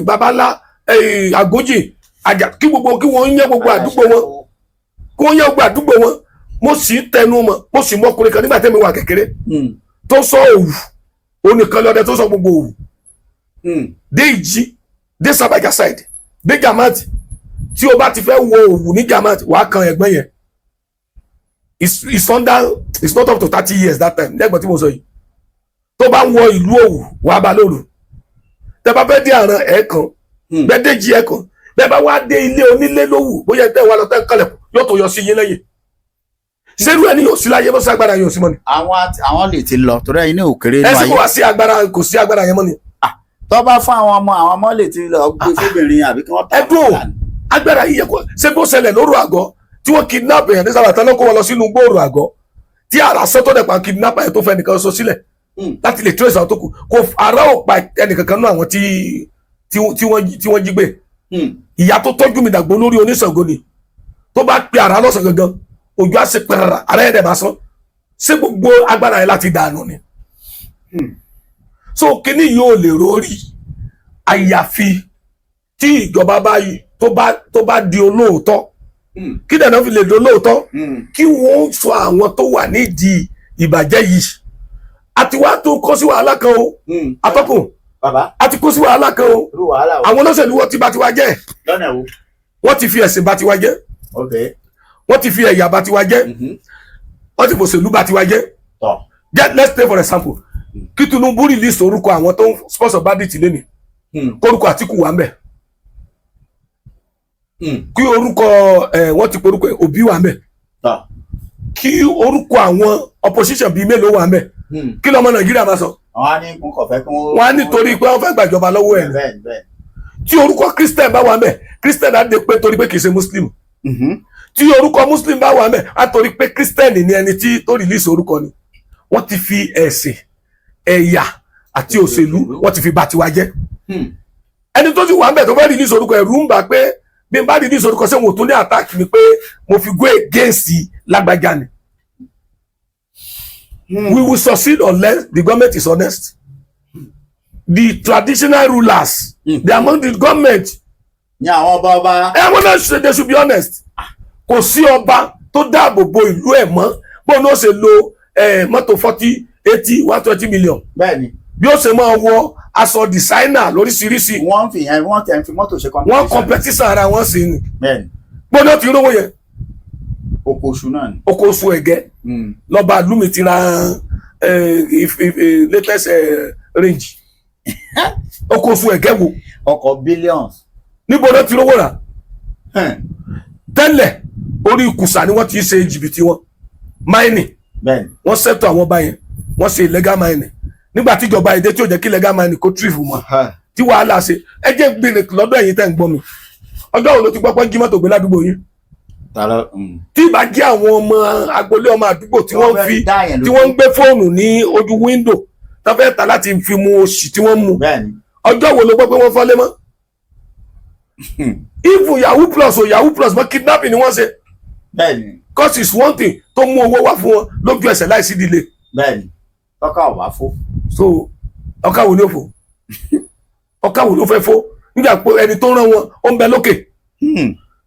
babalá, àgójì àjà, kí gbogbo kí wọ́n yẹ gbogbo àdúgbò wọn, kí wọ́n yẹ gbogbo àdúgbò wọn. Mo sì ń tẹnu mọ́, mo sì mọ ọkùnrin kan nígbà tẹ́mi wà kékeré tó sọ Òwú, òun nìkan lọ́dẹ tó sọ gbogbo Òwú dé Ìjì, dé Sabaja side, dé Jamaat. Tí o bá ti fẹ́ wọ Òwú ní Jamaat, wàá kan ẹ̀gbọ́n yẹn. It's not up to 30 years that time lẹ́gbọ̀n tí mo sọ yìí. Tó bá ń wọ ìlú Òwú, wàá bá lóru. Tẹ bá fẹ́ dé àrùn ẹ̀ kan, bẹ́ẹ̀ dé jí ẹ̀ kan, bẹ́ẹ̀ bá wá dé ilé onílé lówù, bóyá tẹ́ wà lọ tẹ́ ń kalẹ̀, yóò tó yọ sí yín lẹ́yìn. Sẹ́rú ẹni yóò sí láyé bó sí agbára yóò sí mọ́ ni. Àwọn lè ti lọ torí ẹ̀yin ní òkèrè Ẹ inú sì kò ayé. wá sí agbára, kò sí agbára yẹn mọ́ ni. Tó bá fún àwọn ọmọ, àwọn ọmọ lè ti lọ gbé fóbìnrin àbí kí wọ́n tà Ẹ dùn agbára yìí yẹ kó ṣé bó ṣẹlẹ̀ lóru àgọ́ tí wọ́n kidnap èèyàn ní sábà tán ló kó wọn lọ sínú gbòòrò àgọ́ tí ara sọ́tọ̀ dẹ̀ pa kidnap yẹn tó fẹ́ nìkan sọ sílẹ̀ láti lè trace àwọn tó kù, kò ara ò pa ẹnìkankan náà àwọn tí wọ́n jí gbé. Ìyá tó tọ́jú mi dàgbò lórí oníṣàngó ni, tó bá pe ara lọ́sàn gangan, òjò á ṣe pẹ̀rẹ̀, ara yẹn dẹ̀ máa sán. Ṣé gbogbo agbára yẹn láti dànù ni? So kíní yóò lè rórí àyàfi tí ìjọba bá tó bá di olóòótọ́. Kí dẹ̀ náà fi lè di olóòótọ́? Kí wọ́n sọ àwọn tó wà nídìí ìbàjẹ́ yìí. Àti wá tó kó sí wàhálà kan o, atọ́kùn. Bàbá. Àti kó sí wàhálà kan o. Irú wàhálà o? Àwọn olóṣèlú wọ́n ti bá tiwa jẹ́. Lọ́nà wo? Wọ́n ti fi ẹ̀sìn bá tiwa jẹ́. Wọ́n ti fi ẹ̀yà bá tiwa jẹ́. Wọ́n ti fòṣèlú bá tiwa jẹ́. Tọ́. Get, let's take for example, kí Tinubu release orúkọ àwọn tó ń sponsor bandit lẹ́nìí, kórúkọ Àtíkù wà ń bẹ̀, kí orúkọ ẹ wọ́n ti porúkọ ẹ, Òbí wà ń bẹ̀, Tọ́. kí orúkọ àwọn opposition bíi mélòó wà ń bẹ̀, kí lọ́mọ Nàìjíríà máa sọ? Àwọn á ní n kò fẹ́ kí wọ́n. Wọ́n á nítorí pé wọ́n fẹ́ gbàjọba lọ́wọ́ ẹ̀. bẹ́ẹ̀ bẹ́ẹ̀. Tí orúkọ Christian bá wà ń bẹ̀, Christian á dé pé torí pé kì í ṣe Muslim. Tí orúkọ Muslim bá wà ń bẹ̀, á torí pé Christian ni ẹni tí tó release orúkọ ni. Wọ́n ti fi ẹ̀sìn, ẹ̀yà àti òṣèlú, wọ́n ti fi bà tiwa jẹ́. Ẹni tó ti wà ń bẹ̀ tó fẹ́ release orúkọ, ẹ̀rù ń bà pé bí n bá release orúkọ, ṣé wọn ò tún ní attack mi pé mo fi go against lágbájá ni? We will succeed unless the government is honest. The traditional rulers, they are among the government. Ní àwọn ọba ọba. Ẹ wọ́n náà ṣe, they should be honest. Kò sí ọba tó dáàbò bo ìlú ẹ̀ mọ́ bóun ó ṣe lo mọ́tò 40, 80, 120 million, Bẹ́ẹ̀ni. bí ó ṣe máa wọ aṣọ designer lóríṣiríṣi. Wọ́n fi yẹn, wọ́n tẹ̀ ń fi mọ́tò ṣe Wọ́n competition ara wọn sí ni. Bẹ́ẹ̀ni. Bóun ó ti rówó yẹn? Oko oṣù náà ni. Oko oṣù ẹ̀gẹ́ lọ́ba ìlú mi ti ra latest range. Oko oṣù ẹ̀gẹ́ wo? Ọkọ̀ billions. Níbo ló ti rówó rà? Tẹ́lẹ̀, orí ìkùsà ni wọ́n ti ṣe jìbìtì wọn, mining. Bẹ́ẹ̀ni. Wọ́n ṣètò àwọn ọba yẹn, wọ́n ṣe illegal mining. Nígbà tíjọba èdè tí ò jẹ́ kí illegal mining kó tìrìfù mọ́ tí wàhálà ṣe, ẹ jẹ́ gbèrè lọ́dọ̀ ẹ̀yin tẹ́ ń gbọ́ mi, ọjọ́ wo ló ti gbọ́ pé jí mọ́tò gbé ládùúgbò yín? Tààrà. Tí ìbá jẹ́ àwọn ọmọ agboolé, ọmọ àdúgbò tí wọ́n fi tí wọ́n ń gbé fóònù ní ojú window tó fẹ́ ta láti fi mu òṣì tí wọ́n mu. Bẹ́ẹ̀ni. Ọjọ́ wo ló gbọ́ pé wọ́n fọ́lé mọ́? Even yahoo plus o, yahoo plus mọ́, kidnapping ni wọ́n ṣe. Bẹ́ẹ̀ni. Cause is one thing tó mú owó wá fún wọn lójú ẹsẹ̀ láìsí delay. Bẹ́ẹ̀ni, tọ́ka ọ̀wá fó. So ọkà wo ni ó fò? Ọkà wo ló fẹ́ fò nígbà pé ẹni tó rán wọn ó ń bẹ lókè?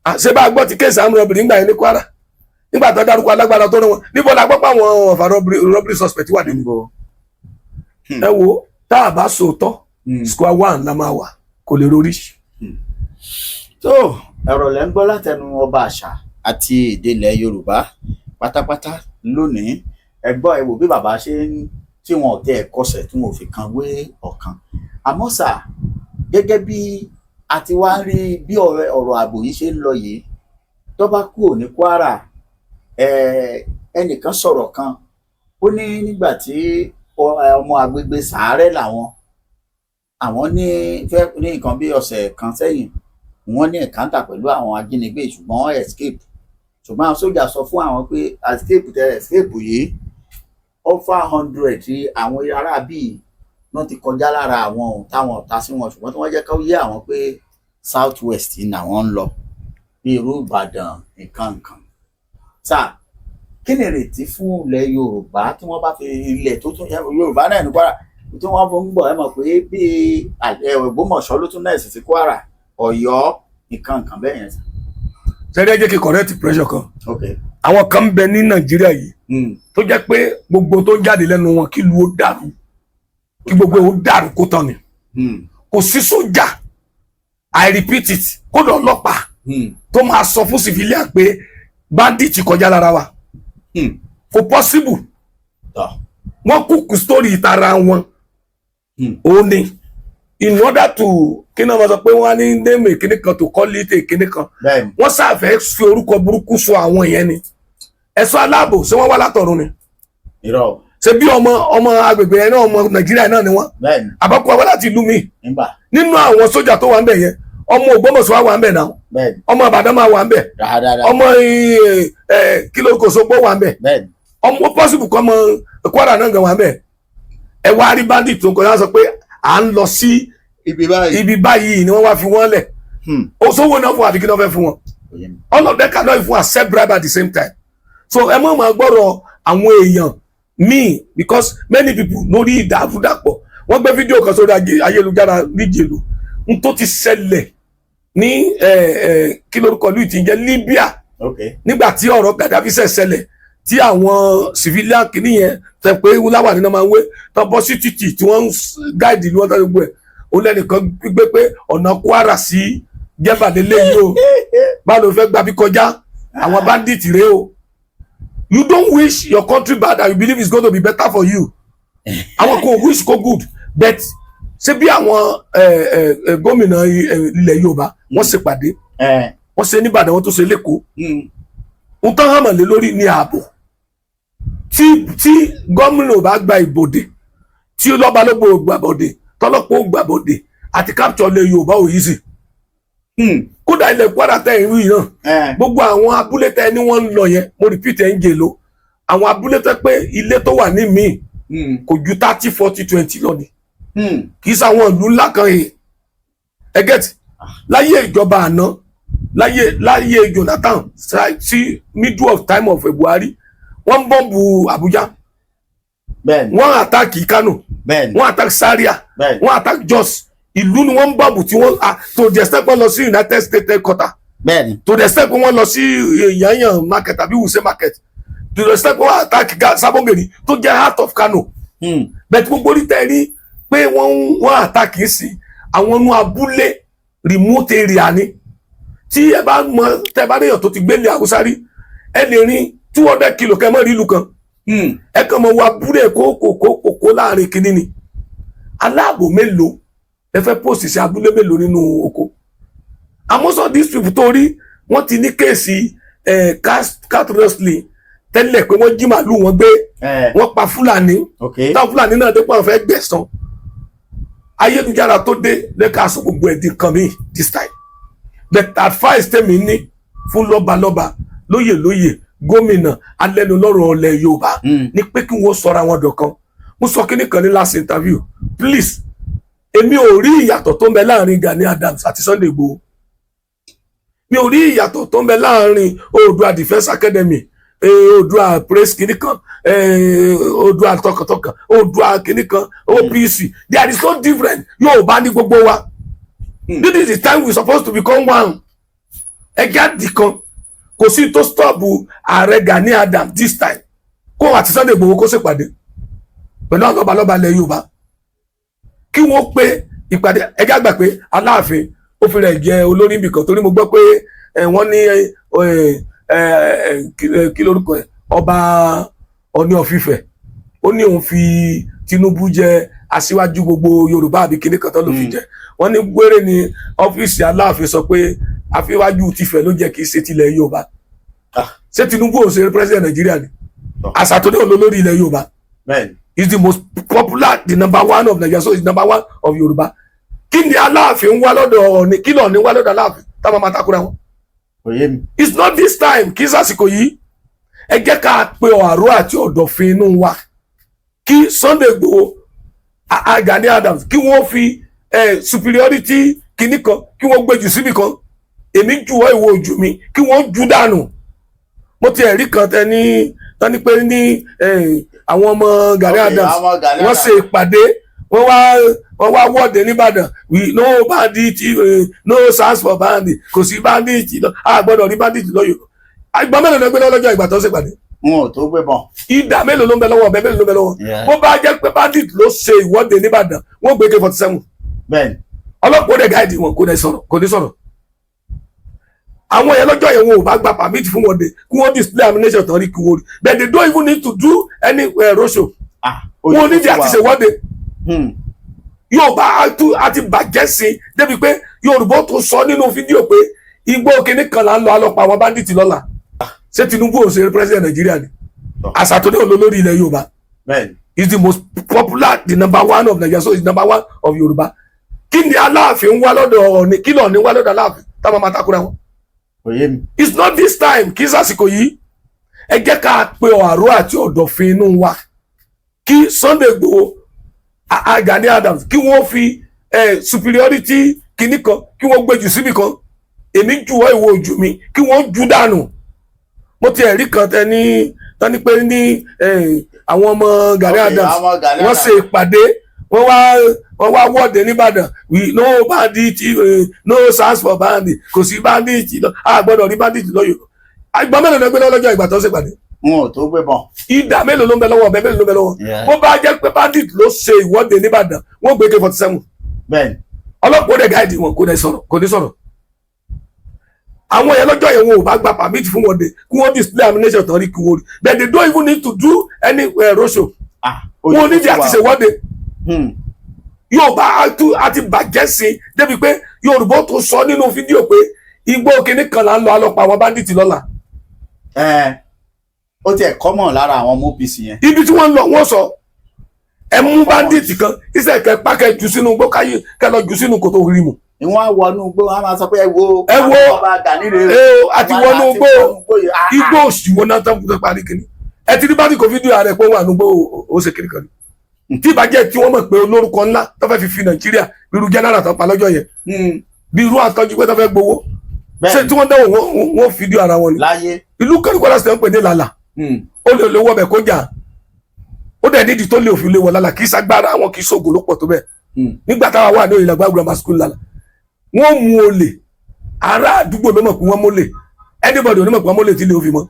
Ṣé bá a gbọ́ ti case armed robbery nígbà yẹn ní Kwara, nígbà tó dárúkọ alágbára tó rán wọn, níbo la gbọ́ pé àwọn ọ̀fà robbery suspect wà nínú? Níbo? Ẹ wo, tá a bá sòótọ́, square one la máa wà, kò lè rorí. Tó ẹ̀rọ lẹ́ ń gbọ́ látẹnu ọba àṣà àti èdè ilẹ̀ Yorùbá pátápátá lónìí. Ẹ gbọ́, ẹ wò bí bàbá ṣe ń tí wọn ò tẹ ẹ̀ kọsẹ̀, tí wọn ò fi kan wé ọ̀kan. Àmọ́ sà, gẹ́gẹ́ bí a ti wá ń rí bí ọ̀rọ̀ ààbò yìí ṣe ń lọ yìí. Tó bá kúrò ní Kwara, ẹnìkan sọ̀rọ̀ kan, ó ní nígbà tí ọmọ agbègbè Sàárẹ̀ làwọn, àwọn ní fẹ́ ní nǹkan bí ọ̀sẹ̀ kan sẹ́yìn, wọ́n ní encounter pẹ̀lú àwọn ajínigbé, ṣùgbọ́n wọ́n escape. Ṣùgbọ́n àwọn sójà sọ fún àwọn pé escape tẹ escape yìí, over 100 tí àwọn ará bíi wọ́n ti kọjá lára àwọn ohun táwọn ọ̀tá sí wọn, ṣùgbọ́n tí wọ́n jẹ́ ká yé àwọn pé South West ni àwọn ń lọ, bí irú Ìbàdàn, nǹkan nǹkan. Sáà kí ni ìrètí fún ilẹ̀ Yorùbá tí wọ́n bá fi ilẹ̀ tó tún Yorùbá náà ní Kwara tí wọ́n fi ń gbọ́? Ẹ mọ̀ pé bí Ògbómọ̀ṣọ́ ló tún náà sì sí Kwara, Ọ̀yọ́, nǹkan nǹkan bẹ́ẹ̀ yẹn. Sẹ́rí, ẹ jẹ́ kí correct pressure kan. Àwọn kan ń bẹ ní Nàìjíríà yìí tó jẹ́ pé gbogbo tó ń jáde lẹ́nu wọn, kí ìlú ó dàrú, kí gbogbo ó dàrú kó tán ni. Kò sí sójà, I repeat it, kódà ọlọ́pàá tó máa sọ fún civilian pé bandit kọjá lára wa. Kò possible. Wọ́n kúkú story ìtara wọn. Ó ní in order to, kí náà wọ́n sọ pé wọ́n á ní name kíní kan to call it a kíní kan. Wọ́n ṣàfẹ́ fi orúkọ burúkú sọ àwọn yẹn ni. Ẹ̀ṣọ́ aláàbò, ṣé wọ́n wá látọ̀run ni? Irọ́. Ṣé bí ọmọ ọmọ agbègbè yẹn náà, ọmọ Nàìjíríà náà ni wọ́n? Àbákú wá láti ìlú mi. Nígbà. Nínú àwọn sójà tó wà ń bẹ̀ yẹn, ọmọ Ògbómọ̀ṣọ́ wà ń bẹ̀ náà. Ọmọ Ìbàdàn máa wà ń bẹ̀. Dáadáa. Ọmọ kí ló kò sógbó wà ń bẹ̀. Ọmọ possible kọ́ ọmọ Kwara náà gan wà ń bẹ̀. Ẹ wá rí bandit tó ń kọjá, sọ pé à ń lọ sí ibi báyìí. Ibi báyìí ni wọ́n wá fi wọ́n lẹ̀. Ó sówó náà fún, àbí kí náà fẹ́ fún wọn? Kò yé mi. All of them cannot even accept bribe at the same time. So ẹ mọ̀ máa gbọ́rọ̀ àwọn èèyàn míì, because many people lórí ìdàrúdàpọ̀. Wọ́n gbé fídíò kan sórí ayélujára níjèlú n tó ti ṣẹlẹ̀ ní kí lórúkọ ìlú tí ń jẹ́ Libya, nígbà tí ọ̀rọ̀ Gaddafi ṣẹ̀ ṣẹlẹ̀, tí àwọn civilian kìíní yẹn tẹ pé wúláwà nínú máa ń wé tán bọ́ sí títì tí wọ́n ń guide ìlú wọn tó gbogbo ẹ̀, ó lẹ́nìkan gbé pé ọ̀nà Kwara sí Jẹ́bà lélẹ́yìí o, báwo ló fẹ́ gbàbí kọjá? Àwọn bandit rèé o. You don't wish your country bad and you believe it's going to be better for you. Àwọn kò wish go good, but ṣé bí àwọn gómìnà ilẹ̀ Yorùbá wọ́n ṣèpàdé, wọ́n ṣe nìbàdàn, wọ́n tún ṣe lẹ́kọ̀ọ́, ń tán hàn mọ̀lẹ́ lórí ní ààbò. Tí gómìnà ò bá gba ìbòdè, tí lọ́ba ló gbọ́ gbàbọ̀dè, tọ́lọ́pọ̀ ò gbàbọ̀dè, àti capture ilẹ̀ Yorùbá ò easy. Kódà ilẹ̀ Kwara tẹ̀ ń rí náà, gbogbo àwọn abúlé tẹ ní wọ́n ń lọ yẹn, mo repeat, ẹ̀ ń jè ló àwọn abúlé tẹ pé ilé tó wà ní míì kò ju 30, 40, 20 lọ ni. Kì í sáwọn ìlú ńlá kan yìí. Ẹ get láyé ìjọba àná, láyé Jonathan sí middle of time of Buhari, wọ́n ń bomb Abuja, wọ́n attack Kano, wọ́n attack Zaria, wọ́n attack Jos. Ìlú ni wọ́n ń bomb tí wọ́n to the extent pé wọ́n lọ sí United States headquarter, to the extent pé wọ́n lọ sí Yanyan market àbí Wuse market, to the extent pé wọ́n attack Sabongeri tó jẹ́ heart of Kano. Bẹ́ẹ̀ tí gbogbo orí tẹ́ rí pé wọ́n attack sí àwọn inú abúlé, remote area ni. Tí ẹ bá mọ, tẹ́ bá léèyàn tó ti gbélé Haúsá rí, ẹ lè rin 200 kilo kẹ́ mọ́ rí ìlú kan. Ẹ kàn mọ wo abúlé kókòkókòkó láàrin kínní ni. Aláàbò mélòó ẹ fẹ́ post sí abúlé mélòó nínú oko? Àmọ́ sọ these people tó rí, wọ́n ti ní case cat rustling tẹ́lẹ̀ pé wọ́n jí màálù wọn gbé, wọ́n pa Fúlàní. Táwọn Fúlàní náà dé pé àwọn fẹ́ gbẹ̀san, ayélujára tó dé lẹ́ka aṣọ gbogbo ẹ̀ di nǹkan mi this time. But advice tèmi ní fún lọ́balọ́ba, lóyè lóyè, gómìnà, alẹ́nulọ́rọ̀ ọ̀lẹ̀ Yorùbá ní pé kí wọ́n sọra wọn dọ̀kan. Mo sọ kíní kan ní last interview. Please, èmi ò rí ìyàtọ̀ tó ń bẹ láàrin Gani Adams àti Sunday Igboho. Mi ò rí ìyàtọ̀ tó ń bẹ láàrin Oòduà Defence Academy, Oòduà Praise kíní kan, Oòduà tọkàntọkàn, Oòduà kíní kan, OPC. There is no difference. Yorùbá ní gbogbo wa. This is the time we supposed to become one. Ẹgbẹ́ àdìkan kò sí tó stop ààrẹ Gani Adams this time kó àti Sunday Igboho kó ṣèpàdé pẹ̀lú àwọn lọ́balọ́ba ilẹ̀ Yorùbá, kí wọ́n pé ìpàdé. Ẹgbẹ́ àgbà pé Aláàfin ó fi rẹ̀ jẹ olórí ibìkan, torí mo gbọ́ pé wọ́n ní kí lórúkọ ẹ̀, ọba Ọọ̀ni of Ifẹ̀, ó ní òun fi Tinubu jẹ aṣíwájú gbogbo Yorùbá àbí kíní kan tó ló fi jẹ. Wọ́n ní gbére ní ọ́fíìsì Aláàfin sọ pé Aṣíwájú tìfẹ́ ló jẹ́, kì í ṣe tilẹ̀ Yorùbá. Ah. Ṣé Tinubu ò ṣe president Nàìjíríà ni? Tọ́. Àṣà tó ní òun lórí ilẹ̀ Yorùbá. Is the most popular, the number one of Nigeria, so is number one of Yorùbá. Kí ni Aláàfin ń wá lọ́dọ̀ Ọọ̀ni? Kí lọ́ọ̀ni wá lọ́dọ̀ Aláàfin táwọn máa takura wọn? Kò yé mi. It's not this time, kì í sàsìkò yìí. Ẹ jẹ́ ká pe ọ̀rọ̀ àti ọ̀dọ̀fin inú wa, kí Sunday Igboho, Gani Adams, kí wọ́n fi superiority kìíní kan, kí wọ́n gbé jù síbì kan. Èmi jù ọ́, ìwọ ojú mi, kí wọ́n jù dànù. Mo ti ẹ̀rí kan tẹ ní tán ní pé ní àwọn ọmọ Gani Adams, Àwọn Gani wọ́n Adams. ṣe ìpàdé, wọ́n wá wọ́de nìbàdàn. We no bandit, no chance for bandit, kò sí bandit lọ, a gbọ́dọ̀ rí bandit lọ́yọ̀. Ìgbà mélòó ló gbé lọ́jọ́ ìgbà tó ṣe ìpàdé? Wọn ò tó gbé bọ̀. Ìdá mélòó ló ń bẹ lọ́wọ́? Ọ̀bẹ mélòó ló ń bẹ lọ́wọ́? Bó bá jẹ́ pé bandit ló ṣe ìwọ́de nìbàdàn, wọ́n gbé AK-47. Ọlọ́pàá ó dẹ̀ guide wọn, kò ní sọ̀rọ̀, kò ní sọ̀rọ̀. Àwọn yẹn lọ́jọ́ yẹn, wọn ò bá gba permit fún wọn de kí wọ́n display ammunition tán rí, kí wọ́n rí, but they don't even need to do any roadshow. Wọn ò nídìí àti ṣèwọ́de. Yorùbá àti bàjẹ́ sí i débi pé Yorùbá tó sọ nínú fídíò pé igbó kìíní kan là ń lọ, alọ́pàá àwọn bandit lọ́la. Ṣé Tinubu ò ṣe president Nàìjíríà ni? Tọ́. Àṣà tó ní òun lórí ilẹ̀ Yorùbá. Is the most popular, the number one of Nigeria, so is number one of Yorùbá. Kí ni Aláàfin ń wá lọ́dọ̀ Ọọ̀ni? Kí lọ́ọ̀ni wá lọ́dọ̀ Aláàfin táwọn máa takura wọn? Kò yé mi. It's not this time, kì í sàsìkò yìí. Ẹ jẹ́ ká pe ọ̀rọ̀ àti ọ̀dọ̀fin inú wa, kí Sunday Igboho, Gani Adams, kí wọ́n fi superiority kìíní kan, kí wọ́n gbé jù síbì kan. Èmi jù ọ́, ìwọ ojú mi, kí wọ́n jù dànù. Mo ti ẹ̀rí kan tẹ ní tán ní pé ní àwọn ọmọ Gani Adams, Àwọn Gani wọ́n Adams. ṣe ìpàdé, wọ́n wá wọ́de nìbàdàn. We no bandit, no chance for bandit, kò sí bandit lọ, a gbọ́dọ̀ rí bandit lọ́yọ̀. Ìgbà mélòó ló gbé lọ́jọ́ ìgbà tó ṣe ìpàdé? Wọn ò tó gbé bọ̀. Ìdá mélòó ló ń bẹ lọ́wọ́? Ọ̀bẹ mélòó ló ń bẹ lọ́wọ́? Bó bá jẹ́ pé bandit ló ṣe ìwọ́de nìbàdàn, wọ́n gbé AK-47. Ọlọ́pàá ó dẹ̀ guide wọn, kò ní sọ̀rọ̀, kò ní sọ̀rọ̀. Àwọn yẹn lọ́jọ́ yẹn, wọn ò bá gba permit fún wọn de kí wọ́n display ammunition tán rí, kí wọ́n rí, but they don't even need to do any roadshow. Wọn ò nídìí àti ṣèwọ́de. Yorùbá àti bàjẹ́ sí i débi pé Yorùbá tó sọ nínú fídíò pé igbó kìíní kan là ń lọ, alọ́pàá àwọn bandit lọ́la. Ẹ ó tiẹ̀ kọ́mọ̀ lára àwọn ọmọ OPC yẹn. Ibi tí wọ́n ń lọ, wọ́n sọ, ẹ mú bandit kan iṣẹ́ kẹ pákẹ́ jù sínú igbó, káyé kẹ lọ jù sínú kòtò rímù. Ìwọ̀n á wọnú igbó, wọn á máa sọ pé ẹ wo. Ẹ wo. Ọba Gani rèé. Ẹ o àti wọnú igbó. Igbó yìí. Ah, ah. Igbó òsì wo náà tán tó parí kìíní? Ẹ ti rí bandit kò fídíò rẹ pé ó wà nígbó, ó ṣe kiri kan ní tí ìbàjẹ́ tí wọ́n mọ̀ pé olórúkọ ńlá tó fẹ́ fi fi Nàìjíríà, irú general tó pa lọ́jọ́ yẹn, bí irú àtọ́jú pé tó fẹ́ gbowó, ṣé tí wọ́n dáwọ́ wọ́n fídíò ara wọn ni? Láyé. Ìlú kẹ́rìkọ́lá sì ń pè ní làlà. Ó lè lè wọbẹ̀ kó jà, ó dẹ̀ nídìí tó lè òfin lè wọ̀ lálà. Kì í sagbára àwọn, kì í ṣoògùn ló pọ̀ tó bẹ́ẹ̀. Nígbà táwa wà ní Òyìnbá grammar school lálà, wọ́n mú olè, ará àdúgbò ló mọ̀ pé wọ́n mólè. Anybody ò ní mọ̀ pé wọ́n mólè tí lè òfin mọ́.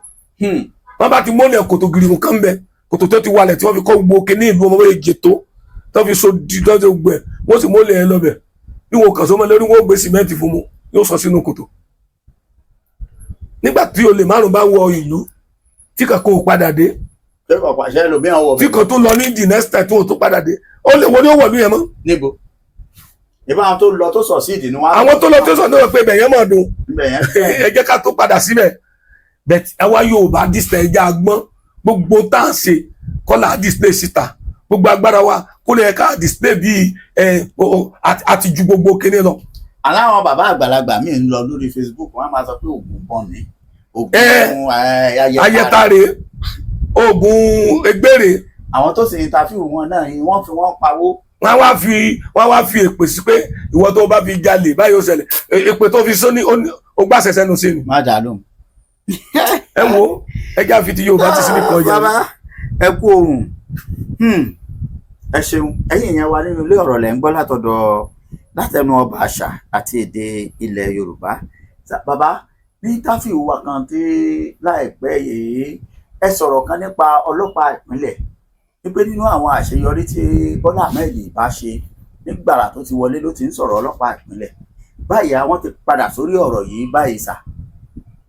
Wọ́n bá ti mólè, kòtò gírímù kan bẹ, kòtò tó ti walẹ̀ tí wọ́n fi kọ́ gbogbo kíní ìlú ọmọ wẹ́ẹ́ jètò tó fi so di tó fi gbẹ, wọ́n sì mólè ẹ lọ́bẹ̀. Bí wọn kàn sọmọ lórí, wọn gbé sìmẹ́ǹtì fún mu, yóò sọ sínú kòtò. Nígbà tí olè márùn bá wọ ìlú tí kankan ò padà dé, Ṣé kò pàṣẹ lòmíràn wọ̀? Tí kan tó lọ ní the next time tó padà dé, ó lè wọlé, ó wọ̀lú yẹn mọ́. Níbo ìbá àwọn tó lọ tó sọ sí ìdí ni wọn. Àwọn tó lọ tó sọ náà pé ibẹ̀ yẹn mọ̀ dùn. Ibẹ̀ yẹn. Ẹ jẹ́ ká tó padà síbẹ̀, but àwa Yorùbá display ẹja agbọ́n. Gbogbo tá à ń ṣe kọ́lá display síta, gbogbo agbára wa kó lè ká display bíi ẹ àti ju gbogbo kíní lọ. Aláwọn bàbá àgbàlagbà míì ń lọ lórí Facebook, wọn á máa sọ pé oògùn bọ́n ni oògùn ayẹta rè, oògùn egbèrè. Àwọn tó sì interview wọn náà ni wọ́n fi wọ́n pawó. Wọ́n wá fi èpè sí pé ìwọ tó bá fi jalè báyìí ó ṣẹlẹ̀. Èpè tó fi sóní ó gbàṣẹ sẹ́nu sí ni. Má dà lóhùn. Ẹ wo, ẹ jẹ́ àfi ti Yorùbá ti síbi kan jẹ. Bàbá, ẹ kú ohùn. Ẹ ṣeun. Ẹ̀yin ìyẹn wa nínú ilé, ọ̀rọ̀ lẹ́ ń gbọ́ látọ̀dọ̀ látẹnu ọba àṣà àti èdè ilẹ̀ Yorùbá. Bàbá, ní interview wa kan tí láìpẹ́ yìí, ẹ sọ̀rọ̀ kan nípa ọlọ́pàá ìpínlẹ̀, wípé nínú àwọn àṣeyọrí tí Bọ́lá Ahmed bá ṣe nígbàrà tó ti wọlé, ló ti ń sọ̀rọ̀ ọlọ́pàá ìpínlẹ̀. Báyìí àwọn ti padà sórí ọ̀rọ̀ yìí báyìí sà.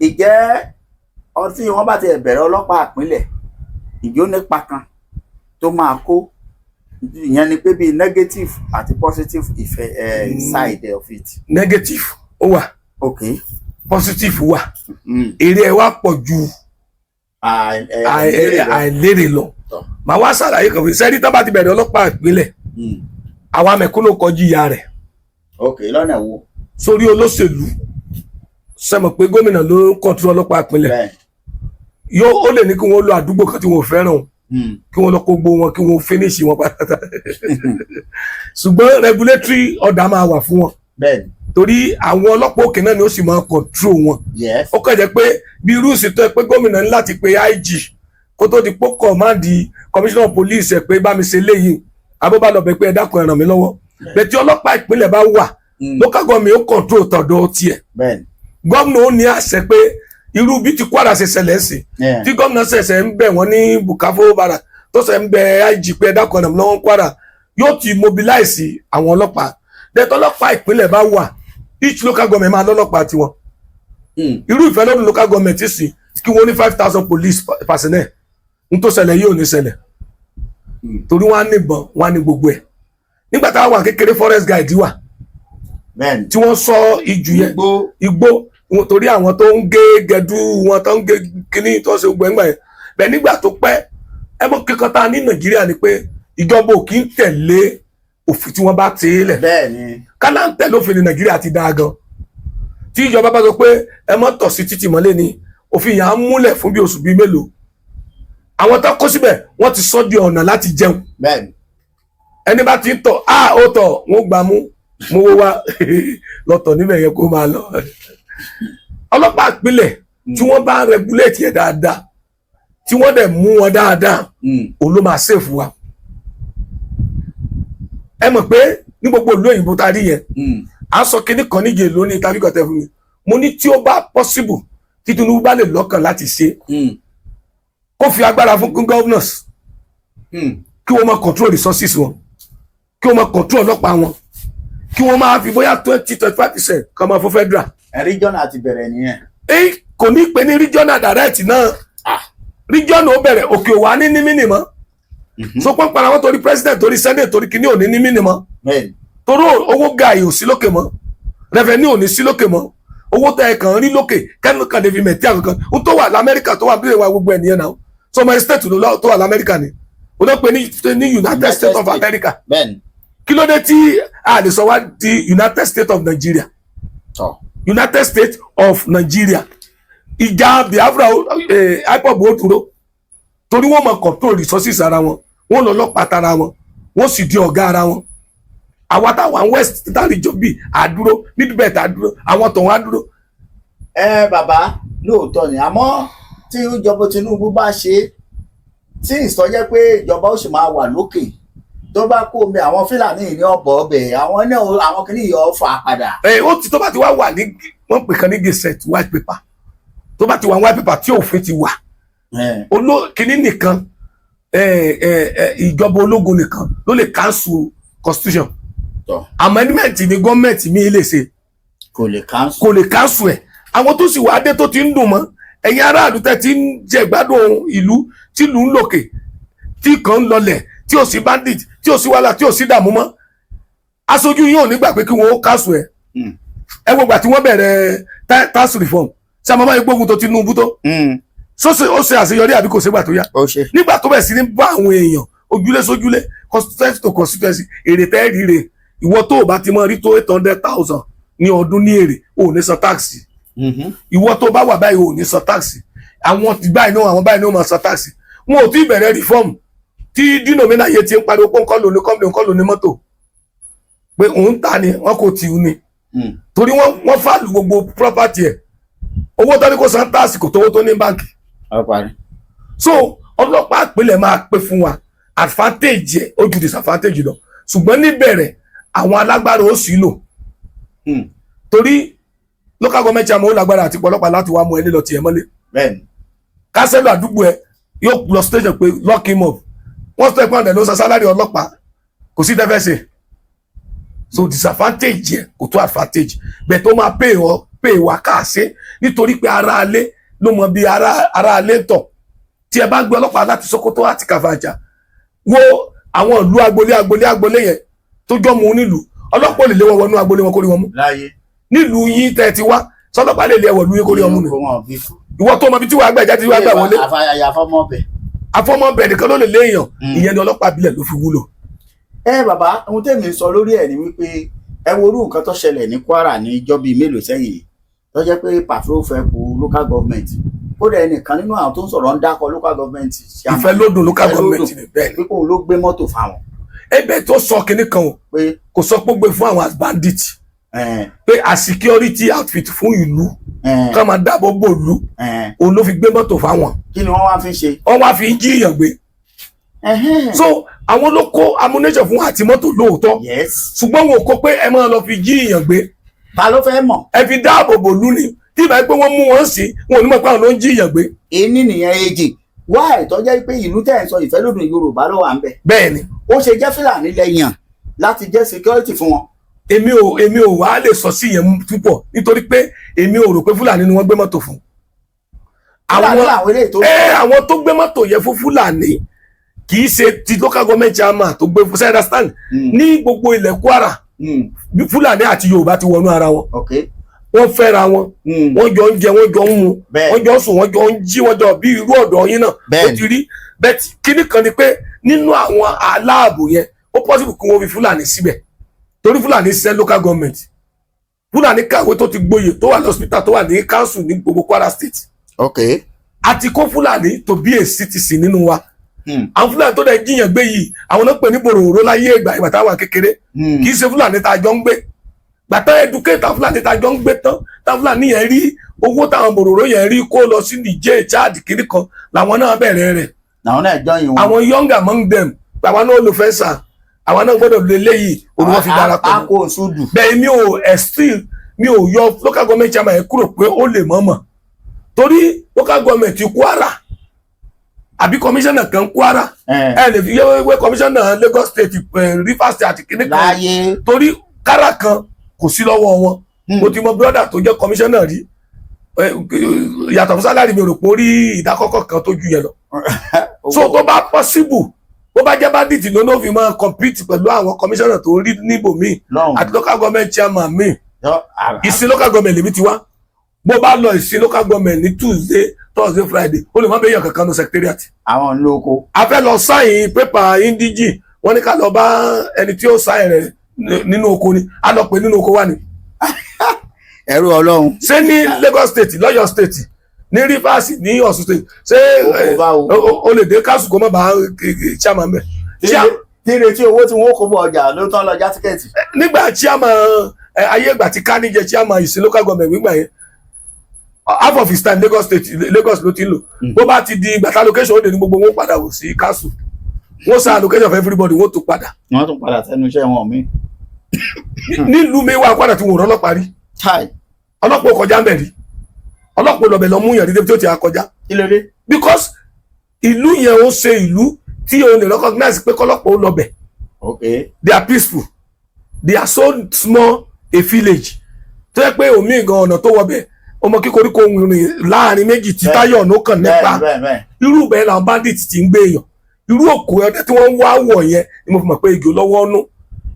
Ìjẹ́ ọtí wọn bá ti bẹ̀rẹ̀ ọlọ́pàá ìpínlẹ̀, ìjó nípa kan tó máa kó? Ìyẹn ni pé bíi negative àti positive effect, side of it. Negative ó wà. Ok. Positive wà, èrè ẹ̀ wá pọ̀ ju àìlérè lọ. Tọ́. Màá wá ṣàlàyé kan fún sẹ́rí, tó bá ti bẹ̀rẹ̀ ọlọ́pàá ìpínlẹ̀, àwa mẹ̀kúnnù kọjú ìyá rẹ̀. Ok, lọ́nà wo? Sórí olóṣèlú, sẹ́mọ̀ pé gómìnà ló ń control ọlọ́pàá ìpínlẹ̀. Yóò ó lè ní kí wọ́n lọ àdúgbò kan tí wọ́n fẹ́ràn o, kí wọ́n lọ kó gbó wọn, kí wọ́n finish wọn pátápátá, ṣùgbọ́n regulatory order máa wà fún wọn, torí àwọn ọlọ́pàá òkè náà ni ó sì máa control wọn. Ó kàn jẹ́ pé bí rules tó ẹ pé gómìnà ní láti pe IG kó tó di pé command commissioner of police ẹ̀ pé bá mi ṣe léyìí, abóbálọ̀bẹ pé ẹ dákun, ẹ ràn mí lọ́wọ́. Bẹ́ẹ̀ tí ọlọ́pàá ìpínlẹ̀ bá wà, local government ó control tọ̀dọ̀ tiẹ̀. Gómìnà ó ní àṣẹ pé irú bí ti Kwara ṣe ṣẹlẹ̀ sí, tí gómìnà ṣẹ̀ṣẹ̀ ń bẹ̀ wọ́n ní Bukafo bara, tó ṣẹ̀ ń bẹ IG pé ẹ dákun, ẹ ràn mí lọ́wọ́ Kwara, yóò ti mobilize àwọn ọlọ́pàá. Dẹ́tọ́ ọlọ́pàá ìpínlẹ̀ bá wà, each local government máa lọ́lọ́pàá tiwọn. Irú Ìfẹ́lódùn local government sì kí wọ́n ní 5,000 police personnel, n tó ṣẹlẹ̀ yóò ní ṣẹlẹ̀, torí wọ́n á níbọn, wọ́n á ní gbogbo ẹ̀. Nígbà táwọn wà kékeré, forest guard wà tí wọ́n sọ ijù yẹn, igbó. Igbó torí àwọn tó ń gé gẹdú wọn, tó ń gé kíní, tó ń ṣe gbogbo ẹgbà yẹn bẹ́ẹ̀. Nígbà tó pẹ́, ẹ mọ̀ kíkan tá a ní Nàìjíríà ni pé ìjọba ò kí ń tẹ̀lé òfin tí wọ́n bá ti lẹ̀. Kálá ń tẹ̀lé òfin ní Nàìjíríà ti dáa gan. Tí ìjọba bá sọ pé ẹ mọ́ tọ̀ sí títì mọ́lé ni, òfin yẹn á múlẹ̀ fún bí oṣù bíi mélòó. Àwọn tó kó síbẹ̀, wọ́n ti sọ di ọ̀nà láti jẹun. Ẹni bá ti ń tọ̀ á, ó tọ̀, wọ́n gbà mú mówó wá lọ́tọ̀ níbẹ̀ yẹn, kó máa lọ. Ọlọ́pàá ìpínlẹ̀, tí wọ́n bá regulate yẹn dáadáa, tí wọ́n dẹ̀ mú wọn dáadáa, òun ló máa save wa. Ẹ mọ̀ pé ní gbogbo ìlú òyìnbó tá a rí yẹn, à ń sọ kinní kan níje lónìí tàbí kọ̀tẹ́ fún mi. Mo ní tí ó bá possible, tí Tinubu bá lè lọ́kàn láti ṣe, kó fi agbára fún governors, kí wọ́n máa control resources wọn, kí wọ́n máa control ọlọ́pàá wọn, kí wọ́n máa fi bóyá 20-25% kọ́ máa fún federal. Regional ti bẹ̀rẹ̀ nìyẹn. Ẹ kò ní pè ní regional direct náà. Region ó bẹ̀rẹ̀, òkè òwà ní minimum so pọ́n para wọn torí president, torí senate, torí kíní ò ní ní minimum, torí owó ga yìí ò sí lókè mọ́, revenue ò ní sí lókè mọ́. Owó tẹ ẹ kàn ń rí lókè kẹ́nu kan lè fi mẹ̀tí àkankan n tó wà lamẹ́ríkà, tó wà bí ìwà gbogbo ẹ̀ nìyẹn náà. So ọmọ state ló tó wà lamẹ́ríkà ni o náà pè ní United States of America. Kí ló dé tí a lè sọ wá di United States of Nigeria? United States of Nigeria. Ìjà Biafra, IPOB ó dúró, torí wọ́n máa control resources ara wọn, wọ́n lọ lọ́pàá tara wọn, wọ́n sì di ọ̀gá ara wọn. Àwa táwọn west tàríjọ bíi àdúró, middle belt àdúró, àwọn tọ̀hún àdúró. Ẹ bàbá, lóòótọ́ ni, àmọ́ tí ìjọba Tinubu bá ṣe, tí ìsọjẹ́ pé ìjọba ó sì máa wà lókè, tó bá kó omi àwọn Fúlàní ní ọ̀bọ̀ ọbẹ̀, àwọn náà, àwọn kìíní yọ fà padà. Ẹ ó ti tó bá ti wá wà ní wọ́n pè kan ní gazette, white paper, tó bá ti wà white paper tí òfin ti wà, oló kìíní nìkan, ìjọba ológun nìkan ló lè cancel constitution. Amendment ni gọ́ọ̀mẹ̀ntì mi lè ṣe. Kò lè cancel. Kò lè cancel ẹ̀. Àwọn tó sì wá dé tó ti ń dùn mọ́ ẹ̀yin aráàlú tẹ́ ti ń jẹ ìgbádùn ìlú, tí ìlú ń lòkè, tí kan ń lọlẹ̀, tí ò sí bandit, tí ò sí wàhálà, tí ò sí dààmú mọ́, aṣojú yín ò ní gbà pé kí wọ́n ó cancel ẹ̀. Ẹ wo gbà tí wọ́n bẹ̀rẹ̀ tax reform, ṣé àmọ́ báyìí gbógun tó Tinubu tó sọ́sẹ̀, ó ṣe àṣeyọrí àbí kò ṣe gbà tó yá? Ó ṣe. Nígbà tó bẹ̀ sí ní bá àwọn èèyàn ojúlé sójúlé, constituency to constituency, èrè tẹ́ ríre, ìwọ tó o bá ti mọ rí tó 800,000 ní ọdún ní èrè, ò ní san tax. Ìwọ tó bá wà báyìí, ò ní san tax. Àwọn ti báyìí náà, àwọn báyìí náà máa san tax. Wọn ò tí ì bẹ̀rẹ̀ reform tí Dino Melaye ti ń pariwo pé nǹkan lò ní company, nǹkan lò ní mọ́tò, pé òun ta ni wọn kò tì í ni, torí wọ́n value gbogbo property ẹ̀. Owó tó ní kó san tax kò tówó tó ní báńkì. Ó parí. So ọlọ́pàá ìpínlẹ̀ máa pé fún wa, advantage ẹ̀ ó ju disadvantage lọ, ṣùgbọ́n níbẹ̀rẹ̀ àwọn alágbára ó sì lò, torí local government chairman ó lágbára àti ọlọ́pàá láti wá mú ẹni lọ tiẹ̀ mọ́lé. Kánsẹ́lọ̀ àdúgbò ẹ yóò lọ station pé lock him up. Wọ́n sọ pé ọ̀dẹ̀ ló san salary ọlọ́pàá, kò sí tẹ́fẹ́ ṣe. So disadvantage ẹ̀ kò tó advantage bẹ́ẹ̀ tó máa pay ọ pay wá káàṣe, nítorí pé ara alé ló mọ bí ara alé ń tọ̀. Tí ẹ bá gbé ọlọ́pàá láti Sokoto àti Kàfàǹchà wo àwọn ìlú agbolé agbolé agbolé yẹn tó jọ́ mu nílùú, ọlọ́pàá ò lè lé wọn wọnú agbolé wọn kó rí wọn mú. Láyé. Nílùú yín tẹ́ ẹ ti wá, Sọlọ́pàá lè lé ẹwọ̀ lóye kórí ọmú ni? Wọn bí fún. Ìwọ tó mọ ibi tí wàá gbà jáde, tí wàá gbà wọlé. Àfàyàfọmọ bẹ. Afọmọ bẹ nìkan ló lè léèyàn. Ìyẹn ni ọlọ́pàá ìbílẹ̀ ló fi wúlò. Ẹ bàbá, ohun tèmi ń sọ lórí ẹ̀ ni wípé ẹ wo irú nǹkan tó ṣẹlẹ̀ ní Kwara ní ijọ́ bíi mélòó sẹ́yìn, tó jẹ́ pé patrol fẹ́ kú local government. Kódà ẹnìkan nínú àwọn tó ń sọ̀rọ̀ ń dákọ̀ local government. Ìfẹ́lódùn local Ìfẹ́lódùn. government ni, bẹ́ẹ̀ ni. Pé òun ló gbé mọ́tò fáwọn. Ẹbẹ̀ tó sọ kinní kan o. Pé Kò sọ pé ó gbé fún àwọn as bandit, pé a security outfit fún ìlú, ká máa dáàbò bò ìlú, òun ló fi gbé mọ́tò fáwọn. Kí ni wọ́n wá fi ṣe? Wọ́n wá fi ń jí èèyàn gbé. So àwọn ló kó ammunition fún àti mọ́tò lóòótọ́, ṣùgbọ́n wọn ò kó pé ẹ máa lọ fi jí èèyàn gbé. Ta ló fẹ́ mọ̀? Ẹ fi dáàbò bò ìlú ni. Tí ìbá yìí pé wọ́n mú wọn sí, wọn ò ní mọ̀ pé àwọn ló ń jí èèyàn gbé. Ení nìyẹn. Èjì wá ìtọ́jẹ́ pé ìlú tẹ̀ ń sọ, Ìfẹ́lódùn, Yorùbá ló wà ń bẹ̀. Bẹ́ẹ̀ ni. Ó ṣe jẹ́ Fúlàní lẹ́yìn láti jẹ́ security fún wọn? Èmi ò wá lè sọ sí ìyẹn púpọ̀, nítorí pé èmi ò rò pé Fúlàní ni wọ́n gbé mọ́tò fún. Fúlàní Àwọn làwọn eléyìí tó. Ẹ àwọn tó gbé mọ́tò yẹn fún Fúlàní, kì í ṣe ti local government chairman tó gbé fún ṣe understand? Ní gbogbo ilẹ̀ Kwara, bí Fúlàní àti Yorùbá ti wọnú ara wọn, wọ́n fẹ́ra wọn, wọ́n jọ ń jẹ, wọ́n jọ ń mu, wọ́n jọ ń sùn, wọ́n jọ ń jí, wọ́n jọ bí irú ọ̀dọ́ yín náà ó ti rí bẹ́ẹ̀. Kíní kan ni pé nínú àwọn aláàbò yẹn, ó possible kí wọ́n fi Fúlàní síbẹ̀, torí Fúlàní ṣiṣẹ́ local government. Fúlàní kàwé tó ti gboyè, tó wà lọ́sítà, tó wà ní council ní gbogbo Kwara State. Àti kó Fúlàní tó bí a citizen nínú wa. Àwọn Fúlàní tó dẹ̀ jíyàn gbé yìí, àwọn náà pè ní bòròró láyé ìgbà táwa kékeré. Kì í ṣe Fúlàní tá a jọ ń gbé. Gbàtà educate àwọn Fúlàní tá a jọ ń gbé tán, táwọn Fúlàní yẹn rí owó táwọn bòròró yẹn rí kó lọ sí Niger, Chad, kiri kan, làwọn náà bẹ̀rẹ̀ rẹ̀. Làwọn náà join wọn. Àwọn young among them, àwọn náà lò fẹ́ sà, àwọn náà gbọ́dọ̀ lé léyìí, òun wọn fi darapọ̀ mọ́. Akó sùdù. Bẹ́ẹ̀ mi ò still mi ò yọ local government chairman yẹn kúrò pé ó lè mọ̀ọ́mọ̀, torí local government Kwara àbí commissioner kan Kwara, ẹ lè fi yẹ commissioner Lagos State, Rivers State àti kìnìún kan. Láyé. Torí kára kan kò sí lọ́wọ́ wọn. Mo ti mọ brother tó jẹ́ commissioner rí, yàtọ̀ fún salary, mi ò rò pé ó rí ìdákọ́kọ́ kan tó ju yẹn lọ. So tó bá possible, bó bá jẹ́ bandit ló ló fi máa compete pẹ̀lú àwọn commissioner tó rí níbòmíì lọ́hùn. àti local government chairman míì. Yọ, Ìsìn local government lèmi ti wá. Bó bá lọ ìsìn local government ní Tuesday, Thursday, Friday, ó lè má bẹ́yàn kankan ní secretariat. Àwọn ń lóko. A fẹ́ lọ sign paper indigene, wọ́n ní ká lọ bá ẹni tí ó sign rẹ̀ nínú oko ni. A lọ pè nínú oko wa ni. Ẹrú Ọlọ́run. Ṣé ní Lagos State, lọ́yọ̀ State, ní Rivers, ní Ọ̀ṣun State, ṣé Oko báwo? o lè dé council kó má bá chairman bẹ̀? Tí ń retí owó tí wọ́n kó bọ̀ ọjà ló tán lọ já ticket. Nígbà chairman ayé ìgbà tí Kani jẹ chairman ìsìn local government nígbà yẹn, half of his time, Lagos State, Lagos ló ti ń lò. Bó bá ti di ìgbà tá allocation ó dé ní gbogbo wọn padà wò sí council, wọ́n sa allocation for everybody, wọ́n tún padà. Wọ́n tún padà sẹ́nu iṣẹ́ wọn mi. Nílùú mi wà padà tí wọn ò rọ́lọ́pàá rí. Táì. Ọlọ́pàá ò kọjá ń bẹ̀ rí, ọlọ́pàá ò lọ́bẹ̀ lọ mú yàn rí débi tí ó ti kọjá. Kí ló dé? Because ìlú yẹn, ó ṣe ìlú tí o lè recognize pé kọ́lọ́pàá ó lọ́bẹ̀. They are peaceful, they are so small a village tó yẹ pé omi gan ọ̀nà tó wọbẹ̀, ọmọ kíkoríko rìn láàrin méjì tí táyọ̀ ọ̀nà kan nípa. bẹ́ẹ̀ bẹ́ẹ̀ bẹ́ẹ̀. Irú bẹ́ẹ̀ làwọn bandit ti ń gbé èèyàn. Irú òkú ọdẹ tí wọ́n ń wá wọ̀ yẹn ni mo fi mọ̀ pé ejò lọ́wọ́ nú.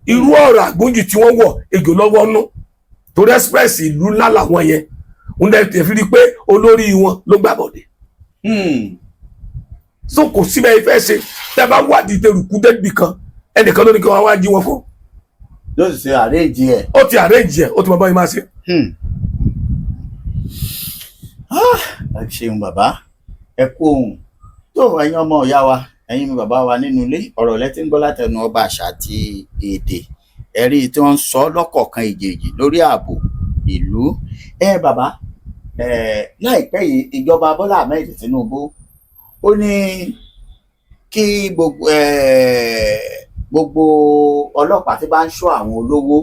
Irú ọ̀rọ̀ àgbóǹjì tí wọ́n wọ̀, ejò lọ́wọ́ nú, torí express ìlú ńlá làwọn yẹn ń dẹ́ tẹ̀ fi rí i pé olórí wọn ló gbàbọ̀dé. So kò síbẹ̀ ìfẹ́ ṣe. Tẹ́ bá wádìí tẹrùkú débì kan, ẹnìkan ló ní kí wọ́n wá jí wọn kó. Yóò sì ṣe arrange ẹ̀. Ó ti arrange ẹ̀, ó ti mọ báyìí máa ṣe. Ah, ẹ ṣeun bàbá, ẹ kú ohun tó. Ẹ̀yin ọmọ ìyá wa, ẹ̀yin bàbá wa nínú ilé, ọ̀rọ̀ lẹ tí ń gbọ́ látẹnu ọba àṣà àti èdè, ẹ̀rí tí wọ́n ń sọ lọ́kọ̀ọ̀kan èjèèjì lórí ààbò ìlú. Ẹ bàbá ẹ, láìpẹ́ yìí, ìjọba Bọ́lá Ahmed Tinubu ó ní kí gbogbo ọlọ́pàá tí bá ń ṣọ́ àwọn olówó,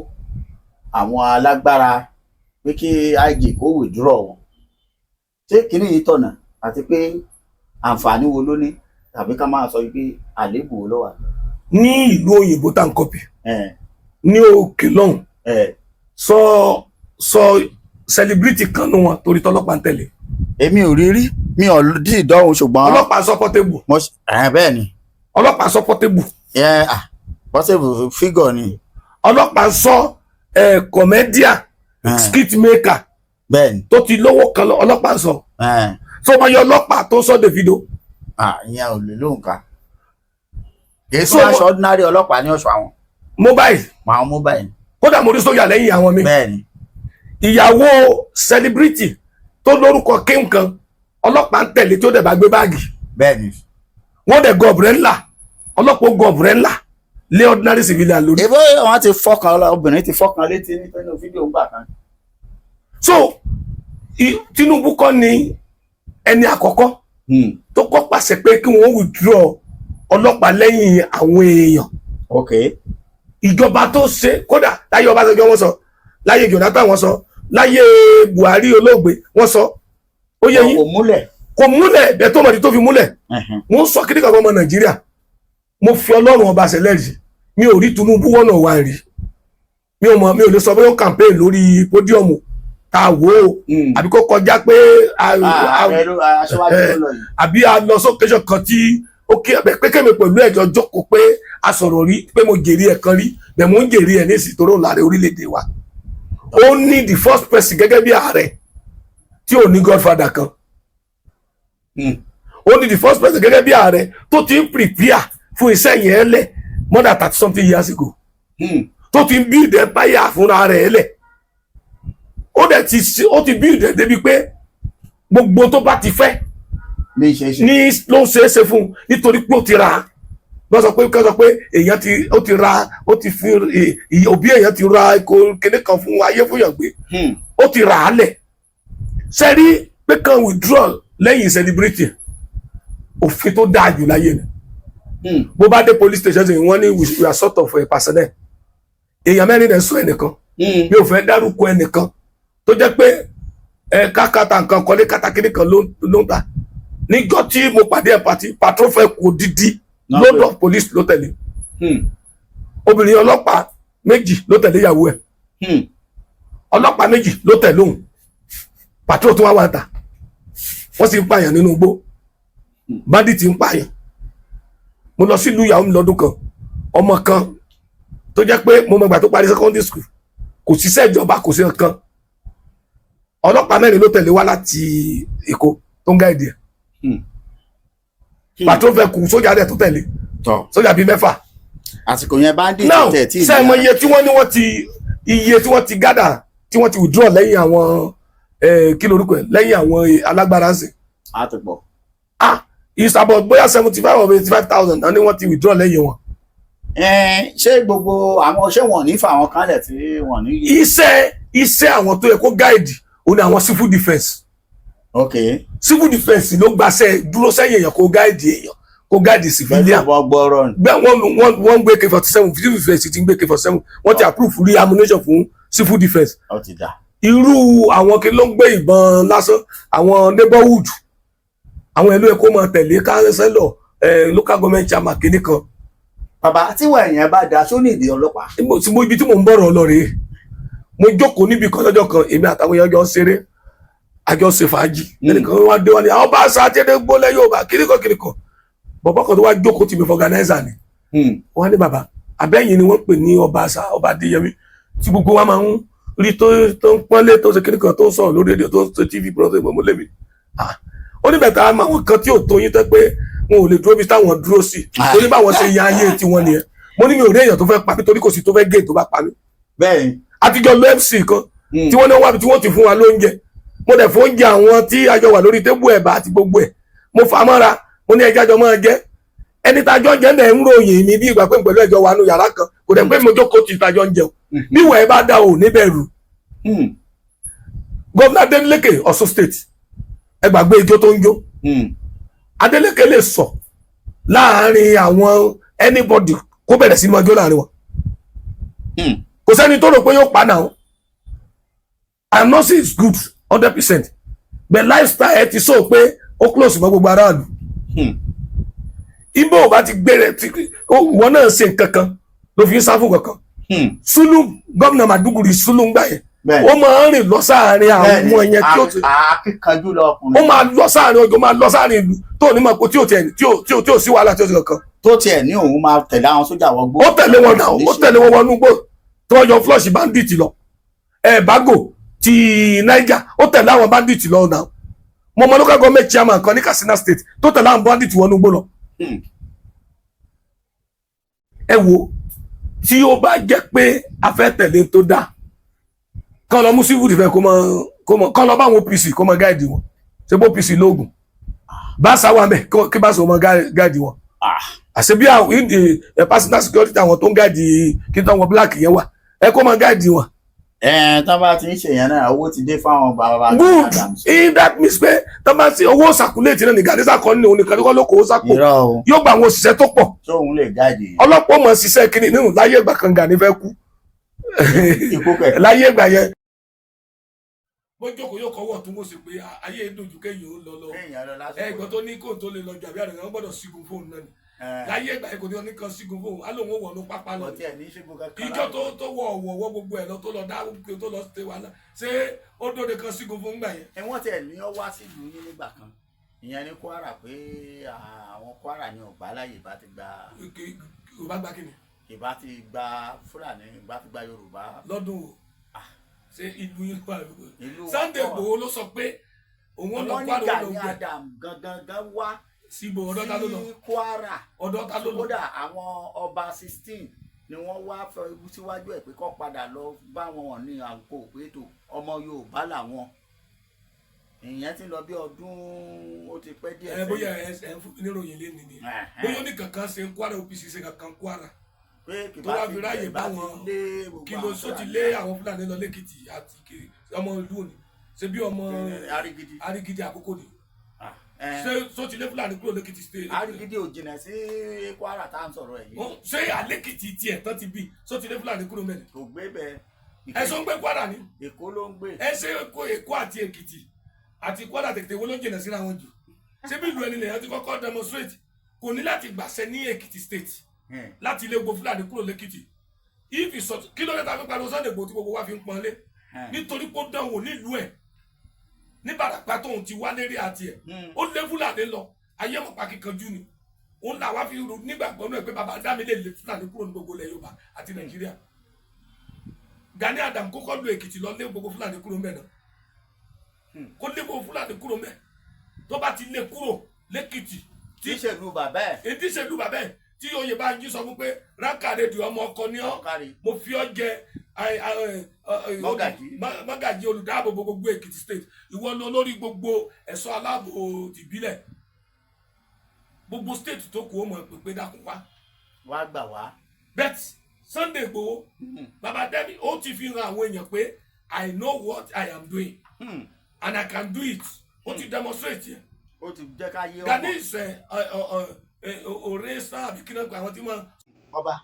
àwọn alágbára, pé kí IG kó withdraw wọn. Ṣé kínní yìí tọ̀nà, àti pé àǹfààní wo ló ní, tàbí ká máa sọ pé àléébù wo ló wà? Ní ìlú òyìnbó tá n copy ní òkè lọ́hùn, sọ sọ celebrity kan nù wọn torí tọlọ́pàá ń tẹ̀lé. Èmi ò rí rí, mi ò tí ì dọ́hùn, ṣùgbọ́n Ọlọ́pàá sọ Portable. Mo bẹ́ẹ̀ ni. Ọlọ́pàá sọ Portable. Ẹ ah, possible figure ni. Ọlọ́pàá sọ comedian, skit maker. Bẹ́ẹ̀ni. Tó ti lówó kan lọ, ọlọ́pàá ń sọ. Tó máa yọ ọlọ́pàá tó ń sọ Davido. Ah, ìyẹn ò lè lóhùn ká. Kì í So, sọ aṣọ ordinary ọlọ́pàá ní ọ̀ṣọ́ àwọn. Mobile. Àwọn mobile. Kódà mo rí sójà lẹ́yìn àwọn mi. Ìyàwó celebrity tó lórúkọ kéwòn kan, ọlọ́pàá ń tẹ̀lé tí ó dẹ̀ bá gbé báàgì. Wọ́n dẹ̀ gọ ọ̀bùrẹ́ ńlá, ọlọ́pàá ó gọ ọ̀bùrẹ́ ńlá lé ordinary civilian lórí. Ìbò wọn ti fọkàn, obìnrin ti fọkàn létí nínú fídíò ńgbà kan. So Tinubu kọ́ ni ẹni àkọ́kọ́ tó kọ́ pàṣẹ pé kí wọ́n withdraw ọlọ́pàá lẹ́yìn àwọn èèyàn. Ìjọba tó ṣe, kódà láyé Ọbásanjọ́ wọ́n sọ, láyé Jonathan wọ́n sọ, láyé Buhari olóògbé wọ́n sọ. Ó yẹ yín? Kò múlẹ̀. Kò múlẹ̀ bẹ́ẹ̀ tó mọ̀dí tó fi múlẹ̀. Mo ń sọ kíní kan fún ọmọ Nàìjíríà, mo fi Ọlọ́run ọba ṣẹlẹ́rìí, mi ò rí Tinubu wọ́nà wá rí. Mi ò mọ̀, mi ò lè sọ bóyá ó campaign lórí podium tá a wò ó àbí kó kọjá pé Ààrẹ ló, aṣíwájú ló lọ yìí. Àbí a lọ sókèjọ kan tí ó kí ẹ pé kémi pẹ̀lú ẹ̀jọ̀ jókòó pé a sọ̀rọ̀ rí pé mo jèrè ẹ̀ kan rí bẹ́ẹ̀, mo ń jèrè ẹ̀ ní ìsìn tó rò láàrẹ orílẹ̀-èdè wa. Ó ní the first person gẹ́gẹ́ bí ààrẹ tí ò ní godfather kan. Ó ní the first person gẹ́gẹ́ bí ààrẹ tó ti ń prepare fún iṣẹ́ yẹn lẹ̀ more than 30 something years ago, tó ti ń build empire fúnra rẹ̀ lẹ̀. Ó dẹ̀ ti ṣe, ó ti build ẹ̀ débi pé gbogbo tó bá ti fẹ́ ní ṣe ṣe. Ní ló ń ṣe é ṣe fún un nítorí pé ó ti ra, wọ́n sọ pé kí wọ́n sọ pé èèyàn ti, ó ti ra, ó ti fi òbí èèyàn ti ra kíní kan fún ayé fún yàn gbé. Ó ti rà á lẹ̀ sẹ́rí pé kan withdraw lẹ́yìn celebrity, òfin tó dáa jù láyé ni. Bó bá dé police station ṣe, wọ́n ní we are sort of a personnel, èèyàn mẹ́rin dẹ̀ sọ ẹnìkan. Mi ò fẹ́ dárúkọ ẹnìkan tó jẹ́ pé ẹ kákàtà nǹkan kọ́lé kátàkiri kan ló ń ta. Níjọ́ tí mo pàdé ẹ̀ party, patrol fẹ́ kó dídí load of police ló tẹ̀lé. Obìnrin ọlọ́pàá méjì ló tẹ̀lé ìyàwó ẹ̀. Ọlọ́pàá méjì ló tẹ̀lé òun. Patrol tó wá wà ta, wọ́n sì ń pààyàn nínú igbó, bandit ń pààyàn. Mo lọ sílùú ìyàwó mi lọ́dún kan, ọmọ kan tó jẹ́ pé mo mọ̀ ìgbà tó parí secondary school, kò síṣẹ́ ìjọba, kò sí nǹkan, ọlọ́pàá mẹ́rin ló tẹ̀lé wá láti Èkó tó ń guide ẹ̀. Patrol fẹ́ kù, sójà dẹ̀ tó tẹ̀lé. Sójà bíi mẹ́fà. Àsìkò yẹn bandit Now, tẹ̀ tí. ṣé ẹ mọ iye tí wọ́n ní wọ́n ti, iye tí wọ́n ti gather, tí wọ́n ti withdraw lẹ́yìn àwọn kí lorúkọ ẹ̀, lẹ́yìn àwọn alágbára ń sìn? Àtùpọ̀. Ah, it's about bóyá 75 or 85,000 náà ni wọ́n ti withdraw lẹ́yìn wọn. Ṣé gbogbo àwọn, ṣé wọn ò ní fa àwọn kanlẹ̀ tí wọn ní. Iṣẹ́ àwọn tó yẹ kó guide òun ni àwọn civil defence. Civil defence ló gbaṣẹ́ dúró sẹ́yìn èèyàn, kó guide èèyàn, kó guide civilian. Pẹ̀lú ọgbọ́rọ̀ ni. Bẹ́ẹ̀ wọ́n ń gbé AK-47, civil defence ti ń gbé AK-47, wọ́n ti approve free ammunition fún civil defence. Ó ti dà. Irú àwọn kí ló ń gbé ìbọn lásán, àwọn neighborhood, àwọn ìlú ẹ̀kọ́ máa tẹ̀lé councillor, local government chairman kìíní kan. Bàbá, tí wọ́n èèyàn bá da sóní ìdí ọlọ́pàá. Tí mo ibi tí mò ń bọ̀rọ̀ lọ rèé, mo jókòó níbi kan lọ́jọ́ kan, èmi àtàwọn èèyàn jọ ń ṣeré, àjọ ṣe fàájì. Ẹnìkan wá dé wá ní àwọn bá aṣọ àti ẹ̀dẹ́ gbólẹ̀ yóò bá kìnnìkan kìnnìkan. Bọ̀bọ̀ kan tó wá jókòó tì mí, organizer ni. Wọ́n ní, "Bàbá, abẹ́yìn ni wọ́n pè ní ọba àṣà, ọba Adéyẹmí tí gbogbo wa máa ń rí tó ń pọ́nlé, tó ṣe kíní kan, tó ń sọ̀rọ̀ lórí rédíò, tó ń ṣe TV program mọ́ lémi." Ó ní bẹ̀tà àwọn kan tí ò tó yín tẹ́ pé wọn ò lè dúró bí táwọn dúró sí, tó ní báwọn ṣe yan ayé tiwọn nìyẹn. Mo ní mi ò rí èèyàn tó fẹ́ pa mí torí kò sí tó fẹ́ gé tó bá pa mí. Àtijọ́ lọ MC kan tí wọ́n ní wọ́n wá bí tí wọ́n ti fún wa lóúnjẹ. Mo dẹ̀ fún oúnjẹ àwọn tí a jọ wà lórí table, ẹ̀bà àti gbogbo ẹ̀, mo fà á mọ́ra, mo ní ẹja jọ máa jẹ. Ẹni tá a jọ ń jẹ náà ń ròyìn mi bí ìgbà pé pẹ̀lú ẹjọ́ wa nù yàrá kan, kò dẹ̀ pé mo jókòó tí tá a jọ ń jẹun. Bí ìwà ẹ bá dá ò níbẹ̀rù. Gómìnà Adeleke Ọ̀ṣun State, ẹ gbàgbé ijó tó ń jó. Adeleke lè sọ láàárín àwọn anybody kó bẹ̀rẹ̀ sí máa jó láàárín wọn. Kò sẹ́ni tó rò pé yóò pa náà. I'm not saying it's good 100%, but lifestyle ẹ ti sọ pé ó close mọ́ gbogbo aráàlú. Ibo ò bá ti gbé rẹ tí ìwọ náà ṣe nǹkan kan ló fi ń sá fún kankan. Sulu, gómìnà Maiduguri Sulu ń gbà yẹn, ó máa ń rìn lọ sáàárín àwọn yẹn tí ó ti Akíkanjú lọ ó ọkùnrin. máa lọ sáàárín ọjọ́, máa lọ sáàárín ìlú tó ní máa kó tí ò tiẹ̀ tí ò sí wàhálà tí ò sí kankan. Tó tiẹ̀ ní òun máa tẹ̀lé àwọn sójà wọgbó. Ó tẹ̀lé wọn náà, ó tẹ̀lé wọn wọnú gbó tí wọ́n yọ flush bandit lọ ẹ̀ bágò. Ti Niger, ó tẹ̀lé àwọn bandit lọ náà. Mo mọ local government chairman kan ní Katsina State tó tẹ̀lé àwọn bandit wọnú igbó lọ. Ẹ wo, tí ó bá jẹ́ pé a fẹ́ tẹ̀lé tó dáa, kán lọ mú civil defence, kó mọ kán lọ bá àwọn OPC kó mọ guide wọn. Ṣé bó OPC lóògùn báṣà wà mẹ, kí báṣà mọ guide wọn. Àṣẹ bí àwọn ìdí personal security, àwọn tó ń guide kí tó wọn black yẹn wà, ẹ kó mọ guide wọn. Ẹ tán bá ti ń ṣèyẹn náà, owó ti dé fáwọn bàbá. Good. In that means pé tó bá ti owó circulate náà ní Gani sàkọ́ ní òun nìkan kọ́ ló kó sápò. Irọ́ o. Yóò gba àwọn òṣìṣẹ́ tó pọ̀. Tóun lè guide yẹn. Ọlọ́pàá mọ̀ ṣiṣẹ́ kínní nínú láyé ìgbà kan, Gani fẹ́ kú. Ikú kẹ̀. Láyé ìgbà yẹn, bó jókòó yóò kọ́wọ́ tó wọ́n sì pé ayé dojú kéèyàn ó lọ lọ. Kéèyàn lọ lásìkò. Ẹ̀gbọ́n tó ní kó tó lè lọ jù àbí àrùn gbọ́dọ̀ sígun fóònù náà ni. Láyé ìgbà yẹn, kò ní wọn ní kan sígun fóònù, á lóun ó wọnú pápá lọ. Kò tiẹ̀ ní ṣígun kankan. Ìjọ tó wọ ọ̀wọ̀ wọ gbogbo ẹ̀ lọ, tó lọ dá tó lọ ṣe wàhálà, ṣé ó dóde kan sígun fóònù gbà yẹn? Ẹ wọ́n tiẹ̀ ní ọ wá sílùú yín nígbà kan, ìyẹn ní Kwara, pé àwọn Kwara ní ọgbà láyè ìbá ti gba. Ò bá gba kíni? Ìbá ti gba Fúlàní, ìbá ti gba Yorùbá. Lọ́dún wo? Ṣé ìlú yín wà? Ìlú wa Sunday kọ́. Igboho ló sọ pé òun ó lọ Wọ́n ní Kwara, ó lọ Gani gbẹ. Adam gangan gan wá Síbo? Ọ̀dọ̀ ta ló lọ? sí Kwara. Ọ̀dọ̀ ta ló lọ? Kódà àwọn ọba 16 ni wọ́n wá fẹ́ síwájú ẹ̀ pé kó padà lọ bá wọn ní àǹkó pé tó ọmọ Yorùbá làwọn. Ìyẹn ti ń lọ bí ọdún, ó ti pẹ́ díẹ̀. Ẹ bóyá ẹ ń fún mi níròyìn lé nìyí, bóyá ó ní kankan ṣe Kwara, OPC ṣe kankan Kwara pé tó wá fi ráyè bá wọn. Wọn Kí ló sọ ti lé àwọn Fúlàní lọ lẹ́kìtì àti ọmọ ìlú òní, ṣe bí ọmọ Arigidi. Arigidi àkókò ni. Ṣé sọ ti lé Fúlàní kúrò lẹ́kìtì State? Arigidi ò jìnnà sí Kwara tá à ń sọ̀rọ̀ ẹ̀ yìí. Ṣé àlẹ́kìtì tiẹ̀ tán ti bí, sọ ti lé Fúlàní kúrò mẹ́rin? Kò gbé bẹ́ẹ̀. Ẹ sọ ń gbé Kwara ni. Èkó ló ń gbé. Ẹ ṣe Èkó, Èkó àti Èkìtì àti Kwara tètè wo ló ń jìnnà síra wọn jù? Ṣé bí ìlú ẹni lèyàn ti kọ́kọ́ demonstrate? Kò ní láti gbàṣẹ ní Èkìtì State láti ilé gbogbo Fúlàní kúrò lẹ́kìtì. If you sọ kí ló dé ta fi pariwo Sunday Igboho tí gbogbo wa fi ń pọ́n lé, nítorí pé ó dánwò nílùú ẹ̀ ní Bàràpá tóun ti wá lérí àti ẹ̀, ó lé Fúlàní lọ, ayé mọ̀pá kíkanjú ni. Òun là wá fi rò nígbàgbọ́ náà pé bàbá dá mi lè lé Fúlàní kúrò ní gbogbo ilẹ̀ Yorùbá àti Nàìjíríà. Gani Adam kókó lu Èkìtì lọ, lé gbogbo Fúlàní kúrò mbẹ náà. Kó lé gbogbo Fúlàní kúrò mbẹ. Tó bá ti lé kúrò lẹ́kìtì, tí ìṣèlú bàbá ẹ̀. Ètí ìṣèlú bàbá ẹ̀, tí oyè bá ń jí sọ fún pé rákàrẹ́dì ọmọ ọkọ ní ọ́. Kárí. Mo fi ọ́ jẹ Mọ́gàjí. Mọ́gàjí olùdáàbòbò gbogbo Èkìtì State. Ìwọ ni olórí gbogbo ẹ̀ṣọ́ aláàbò tìbílẹ̀ gbogbo state tó kù. Ó mọ̀ pé dákun wá. Wá gbà wá. Bet Sunday Igboho, baba Demi, ó ti fi hàn àwọn èèyàn pé I know what I am doing and I can do it. Ó ti demonstrate yẹn. Ó ti jẹ́ ká yé Gani ọmọ. ìṣe òré sáà àbí kí náà pé àwọn tí wọ́n. Ọba,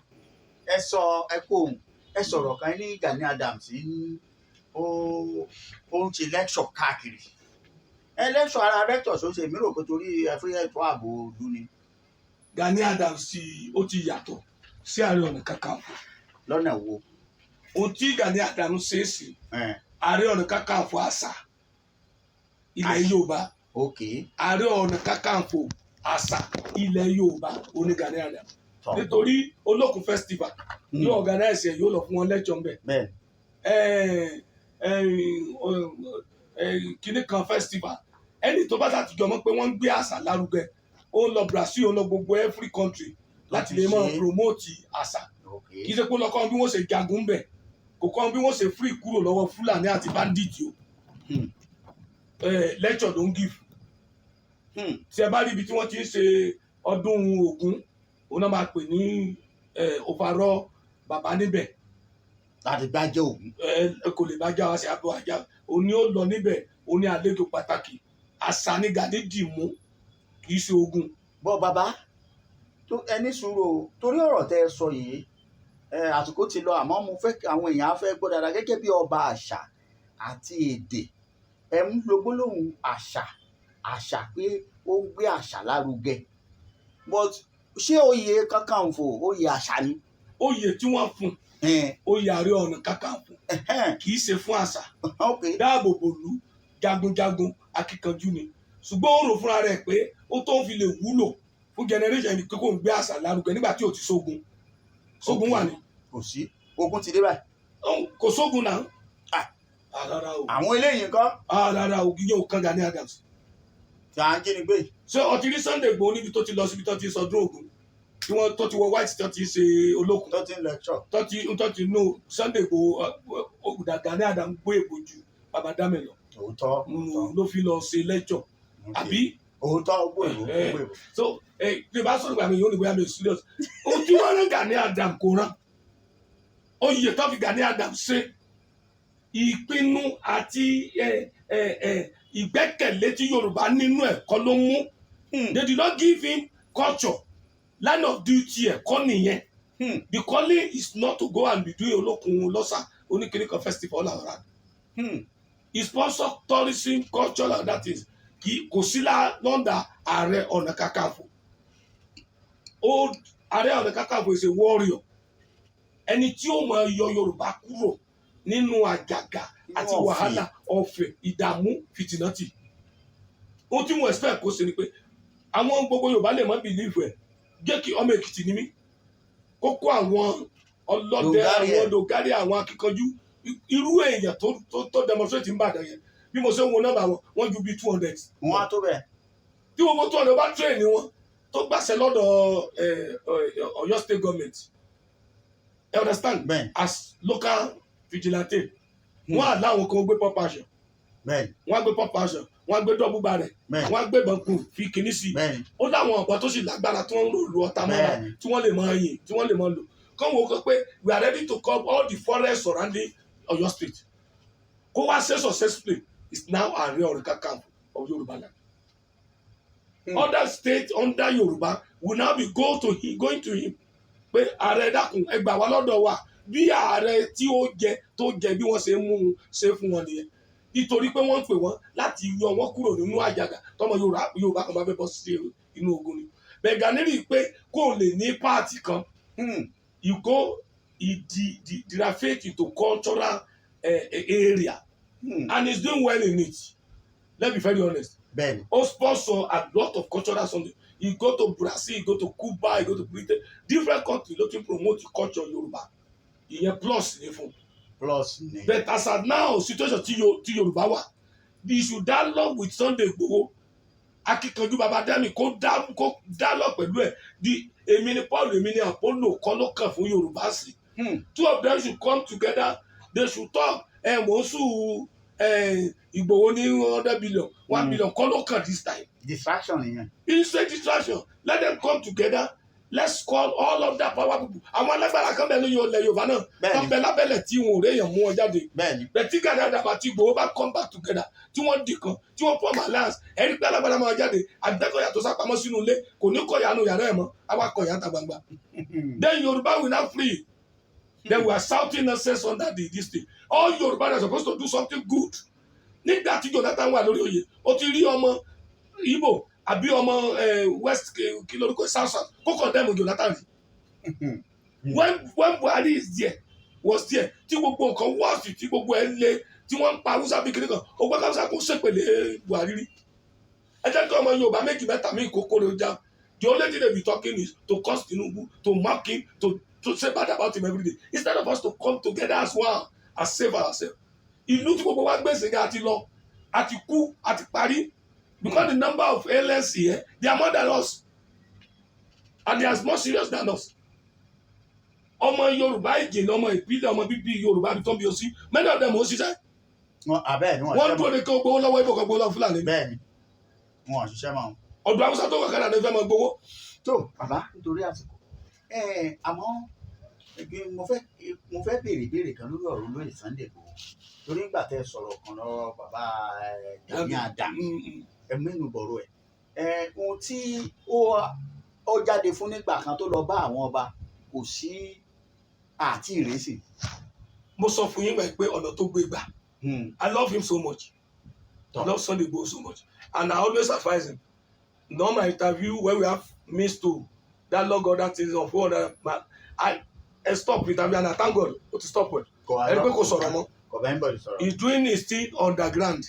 ẹ sọ, ẹ kó òun, ẹ sọ̀rọ̀ kan ní Gani Adams ń ó ń ṣe lecture káàkiri. Ẹ lecture ara lecture tó ṣe mí rò pé torí ẹ fún ètò ààbò ìlú ni. Gani Adams ti ó ti yàtọ̀ sí Ààrẹ Ọ̀nà Kakanfò. Lọ́nà wo? Ohun tí Gani Adams ṣe é sí, Ààrẹ Ọ̀nà Kakanfò àṣà ilẹ̀ Àṣà. Yorùbá. Ààrẹ Ọ̀nà Kakanfò àṣà ilẹ̀ Yorùbá oní Gani Adams. Nítorí Olókun Festival yóò organize ẹ̀, yóò lọ fún wọn lecture ńbẹ̀. Kíní kan festival, ẹni tó bá ṣàtijọ́ mọ́ pé wọ́n ń gbé àṣà lárugẹ, ó ń lọ Brazil, ó ń lọ gbogbo every country láti lè máa ṣe. promote àṣà. Kì í ṣe pé ó lọ kọ́ bí wọ́n ṣe jagun bẹ̀, kò kọ́ bí wọ́n ṣe free kúrò lọ́wọ́ Fúlàní àti bandit o. Lecture ló ń give. Tí ẹ bá rí ibi tí wọ́n ti ń ṣe ọdún Ògún, òun náà máa pè ní overall bàbá níbẹ̀. Láti gbájẹ́ Ògún. Ẹ kò lè bá já wa sí abọ́ ajá, òun ni ó lọ níbẹ̀, òun ni àlejò pàtàkì. Àṣà ni Gani dì mú, kì í ṣe ogun. Bọ́ bàbá tó ẹni sùúrù o, torí ọ̀rọ̀ tẹ́ ẹ sọ yìí, ẹ àsìkò ti lọ, àmọ́ mo fẹ́ kí àwọn èèyàn á fẹ́ gbọ́ dáadáa. Gẹ́gẹ́ bí ọba àṣà àti èdè, ẹ ń lo gbólóhùn àṣà àṣà pé ó ń gbé àṣà lárugẹ, but ṣé oyè Kakanfò oyè àṣà ni? Oyè tí wọ́n fún, oyè Ààrẹ Ọ̀nà Kakanfò, kì í ṣe fún àṣà. Dáàbò bò lú, jagunjagun akíkanjú ni, ṣùgbọ́n ó rò fúnra rẹ̀ pé ó tó ń fi lè wúlò fún generation ní pé kó ń gbé àṣà lárugẹ nígbà tí ò ti sógun. Sógun wà ní. Kò sí ogun ti dé báyìí. Kò sógun náà. Ah. Ah, rárá o. Àwọn eléyìí kọ́. Ah, rárá o, ìyẹn ò kan Gani Adams. Tí à ń jínigbé. Ṣé o ti rí Sunday Igboho níbi tó ti lọ síbi tó ti sọdún Ògún, tí wọ́n tó ti wọ white, tó ti ṣe olókun? Tó ti ń lecture. Tó ti no, Sunday Igboho, Gani Adams gbé èbò ju baba Dami lọ. Òótọ́. Ló fi lọ ṣe lecture, àbí? Òótọ́, ó gbòòrò, ó gbòòrò. So bí o bá sọ̀rọ̀ gbà mí, yóò ní bóyá mi ò serious. Ohun tí wọ́n rán Gani Adams kò rán oyè tó fi Gani Adams ṣe, ìpinnu àti ìgbẹ́kẹ̀lé tí Yorùbá nínú ẹ̀ kọ́ ló mú. They did not give him culture, line of duty ẹ̀ kọ́ nìyẹn. The calling is not to go and be doing olókun lọ́sà oníkìníkan festival all around. He sponsor tourism, culture and that is kì kò sí lọ́ndà Ààrẹ Ọ̀nà Kakanfò. Old Ààrẹ Ọ̀nà Kakanfò is a warrior, ẹni tí ó máa yọ Yorùbá kúrò nínú àjàgà àti ọ̀fìn. Wàhálà, ọ̀fẹ́, ìdààmú, fìtìnàtì. Ohun tí mo expect kó ṣe ni pé àwọn gbogbo Yorùbá lè má believe ẹ̀, jẹ́ kí ọmọ Èkìtì ní mí kó kó àwọn ọlọ́dẹ, Dògárì ẹ̀. àwọn dògárì, àwọn akíkanjú, irú èèyàn tó demonstrate ń bàdàn yẹn. Bí mo ṣe ń wo nọ́mbà wọn, wọ́n ju bíi 200. Wọn á tó bẹ́ẹ̀. Tí gbogbo 200 bá train wọn, tó gbàṣẹ lọ́dọ̀ Ọ̀yọ́ state government, you understand, as local vigilante, wọ́n á láwọn kan gbé pump action, wọ́n á gbé pump action, wọ́n á gbé double barrel, wọ́n á gbé bọ̀nkù fi kìíní sí i. Ó láwọn ọ̀pọ̀ tó sì lágbára tí wọ́n ń lò lu ọ̀tá mọ́ra, tí wọ́n lè máa yìn, tí wọ́n lè máa lò kán wo kó pé we are ready to cover all the forest surrounding Ọ̀yọ́ state, kó wá ṣe successfully, is now Ààrẹ Ọ̀nà Kakanfò of Yorùbá land. Other states under Yorùbá will now be go to him, going to him pé, "Ààrẹ, dákun, ẹ gbà wá lọ́dọ̀ wa." Bí ààrẹ tí ó jẹ tó jẹ, bí wọ́n ṣe ń mú un ṣe fún wọn nìyẹn, nítorí pé wọ́n ń pè wọ́n láti yọ wọ́n kúrò nínú àjàgà tọmọ Yorùbá kan bá fẹ́ bọ́ sí inú ogun ni. Bẹ́ẹ̀ Gani rí i pé kó lè ní part kan, you go, he derivate into cultural area and he's doing well in it. Let's be very honest. Ó sponsor a lot of cultural something. He go to Brazil, he go to Cuba, he go to Britain, different country ló ti promote culture Yorùbá. Ìyẹn plus ní fún. Plus ni. But as at now, situation tí Yorùbá wà, they should dialogue with Sunday Igboho, akíkanjú baba dami, kó dialogue pẹ̀lú ẹ̀. Di èmi ni Paul, èmi ni Apollo kọ́ ló kàn fún Yorùbá sí. Two of them should come together, they should talk. Ẹ mò ń sùn ẹ, Ìgbòho ní 100 billion, one billion kọ́ ló kàn this time. Distraction nìyẹn. It's a distraction. Let them come together. Let's call all of that power people. Àwọn alágbára kan bẹ ní ilẹ̀ Yorùbá náà, kan bẹ lábẹ́lẹ̀ tí wọn ò réèyàn mú wọn jáde. Bẹ́ẹ̀ tí Gani Adams àti Ìgbòho bá come back together, tí wọ́n dì kan, tí wọ́n form alliance, ẹ̀rí pé alágbára máa jáde. Àgbẹ̀kọ̀yà tó sápamọ́ sínú ilé kò ní kọ̀yà nù yàrá ẹ̀ mọ́, àwa kọ̀yà ta gbangba. Then Yorùbá will now free. Then we are shouting nonsense under the this thing. All Yorùbá are supposed to do something good. Nígbà tí Jonathan wà lórí oyè, ó ti rí ọmọ Igbo àbí ọmọ west, kí lórúkọ, south south, kó condemn Jonathan rí? When Buhari is there, was there, tí gbogbo nǹkan wọ́ọ̀sì, tí gbogbo ẹ̀ le, tí wọ́n ń pa Haúsá bí kiri kan, ó gbọ́ Haúsá kó ṣèpèlè Buhari rí? Ẹ jẹ́ kí ọmọ Yorùbá méjì mẹ́ta míì kó kórè ọjà. The only thing they be talking is to curse Tinubu, to mock him, to say bad about him every day, instead of us to come together as one and save ourselves. Ìlú tí gbogbo wa gbèsè ga àti lọ, àti kú, àti parí, because the number of aliens here, they are more than us and they are more serious than us. Ọmọ Yorùbá ìjìnlẹ̀, ọmọ ìpínlẹ̀, ọmọ bíbí Yorùbá bí tó ń bí o sí, many of them ò ṣiṣẹ́. Wọn àbẹ́ẹ̀ ni wọ́n Wọ́n ṣiṣẹ́ dúró mọ́. de kí wọ́n gbowó lọ́wọ́ ibo kan, gbowó lọ́wọ́ Fúlàní. Bẹ́ẹ̀ ni, wọn ò ṣiṣẹ́ mọ́. Ọ̀dọ̀ Haúsá tó kọ̀ọ̀kan náà fẹ́ máa gbowó. Tó bàbá, nítorí àsìkò ẹ, àmọ́ mo fẹ́ béèrè ìbéèrè kan lórí ọ̀rọ̀ olóyè Sunday Igboho, torí nígbà tẹ́ sọ̀rọ̀ kan lọ́wọ́ bàbá Gani Adams, ẹ mẹ́nu bọ̀rọ̀ ẹ̀, ohun tí ó jáde fún nígbà kan tó lọ bá àwọn ọba, kò sí àti ìrẹsì. Mo sọ fún yín gbà pé ọ̀nà tó gbé gbà, I love him so much. I love Sunday Igboho so much and I always advise him in all my interview when we have means to dialogue, other things on phone. I stop interview and I thank God ó ti stop ẹ. Ẹni pé kò sọ̀rọ̀ mọ́. Kò bá ń bọ̀ sọ̀rọ̀. He is doing his thing underground.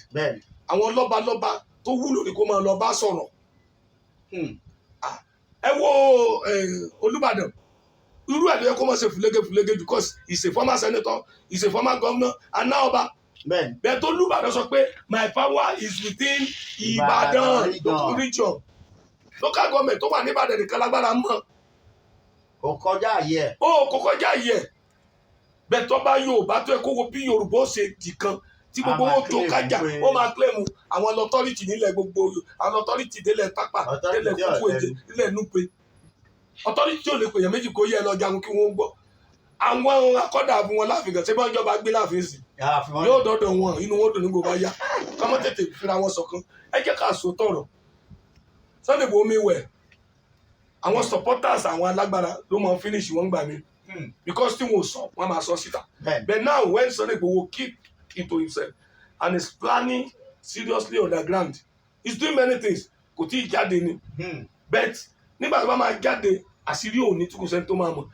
Àwọn lọ́balọ́ba tó wúlò ní kó máa lọ bá sọ̀rọ̀. Ẹ wo Olúbàdàn, irú ẹ̀ ló yẹ kó máa ṣe fúlégé fúlégé, because he is a former senator, he is a former governor and now ọba. Bẹ́ẹ̀ tó Olúbàdàn sọ pé, "My power is within Ìbàdàn Region. region." Local government tó wà ní Ìbàdàn nìkan lágbára mọ́. Kò kọjá àyè ẹ̀. Ó kò kọjá yẹ. Bẹ́ẹ̀ tó bá Yorùbá tó yẹ kó wo bí Yorùbá ó ṣe dì kan tí gbogbo A máa wọn tó claim kájà, wọ́n máa claim àwọn authority nílẹ̀ gbogbo, àwọn authority délẹ̀ Tápà, Authority délẹ̀ tí ò Kúkú Èdè, lẹ́nu. délẹ̀ Núpe. Authority tí ò lè pèyàn méjì kó yẹ lọ jagun kí wọ́n gbọ́. Àwọn akọ́dà fún wọn láàfin kan, ṣé bá ń jọba gbé láàfin sí, yóò dọ́dọ̀ wọn, inú wọn dùn ní gbogbo ayá kọ́mọ́ tètè fira wọn ṣọ̀kan. Ẹ jẹ́ ká sọ tọ̀rọ̀. Sunday Igboho mi wẹ̀, àwọn supporters, àwọn alágbára ló máa ń finish wọn gbà mí, because tí wọn ò sọ, wọn máa sọ síta. But now, when Sunday Igboho keep it to himself and is planning seriously underground, he's doing many things, kò tí ì jáde ni, but nígbà tó bá máa jáde, àṣírí òní tí kò sẹ́ni tó máa mọ̀.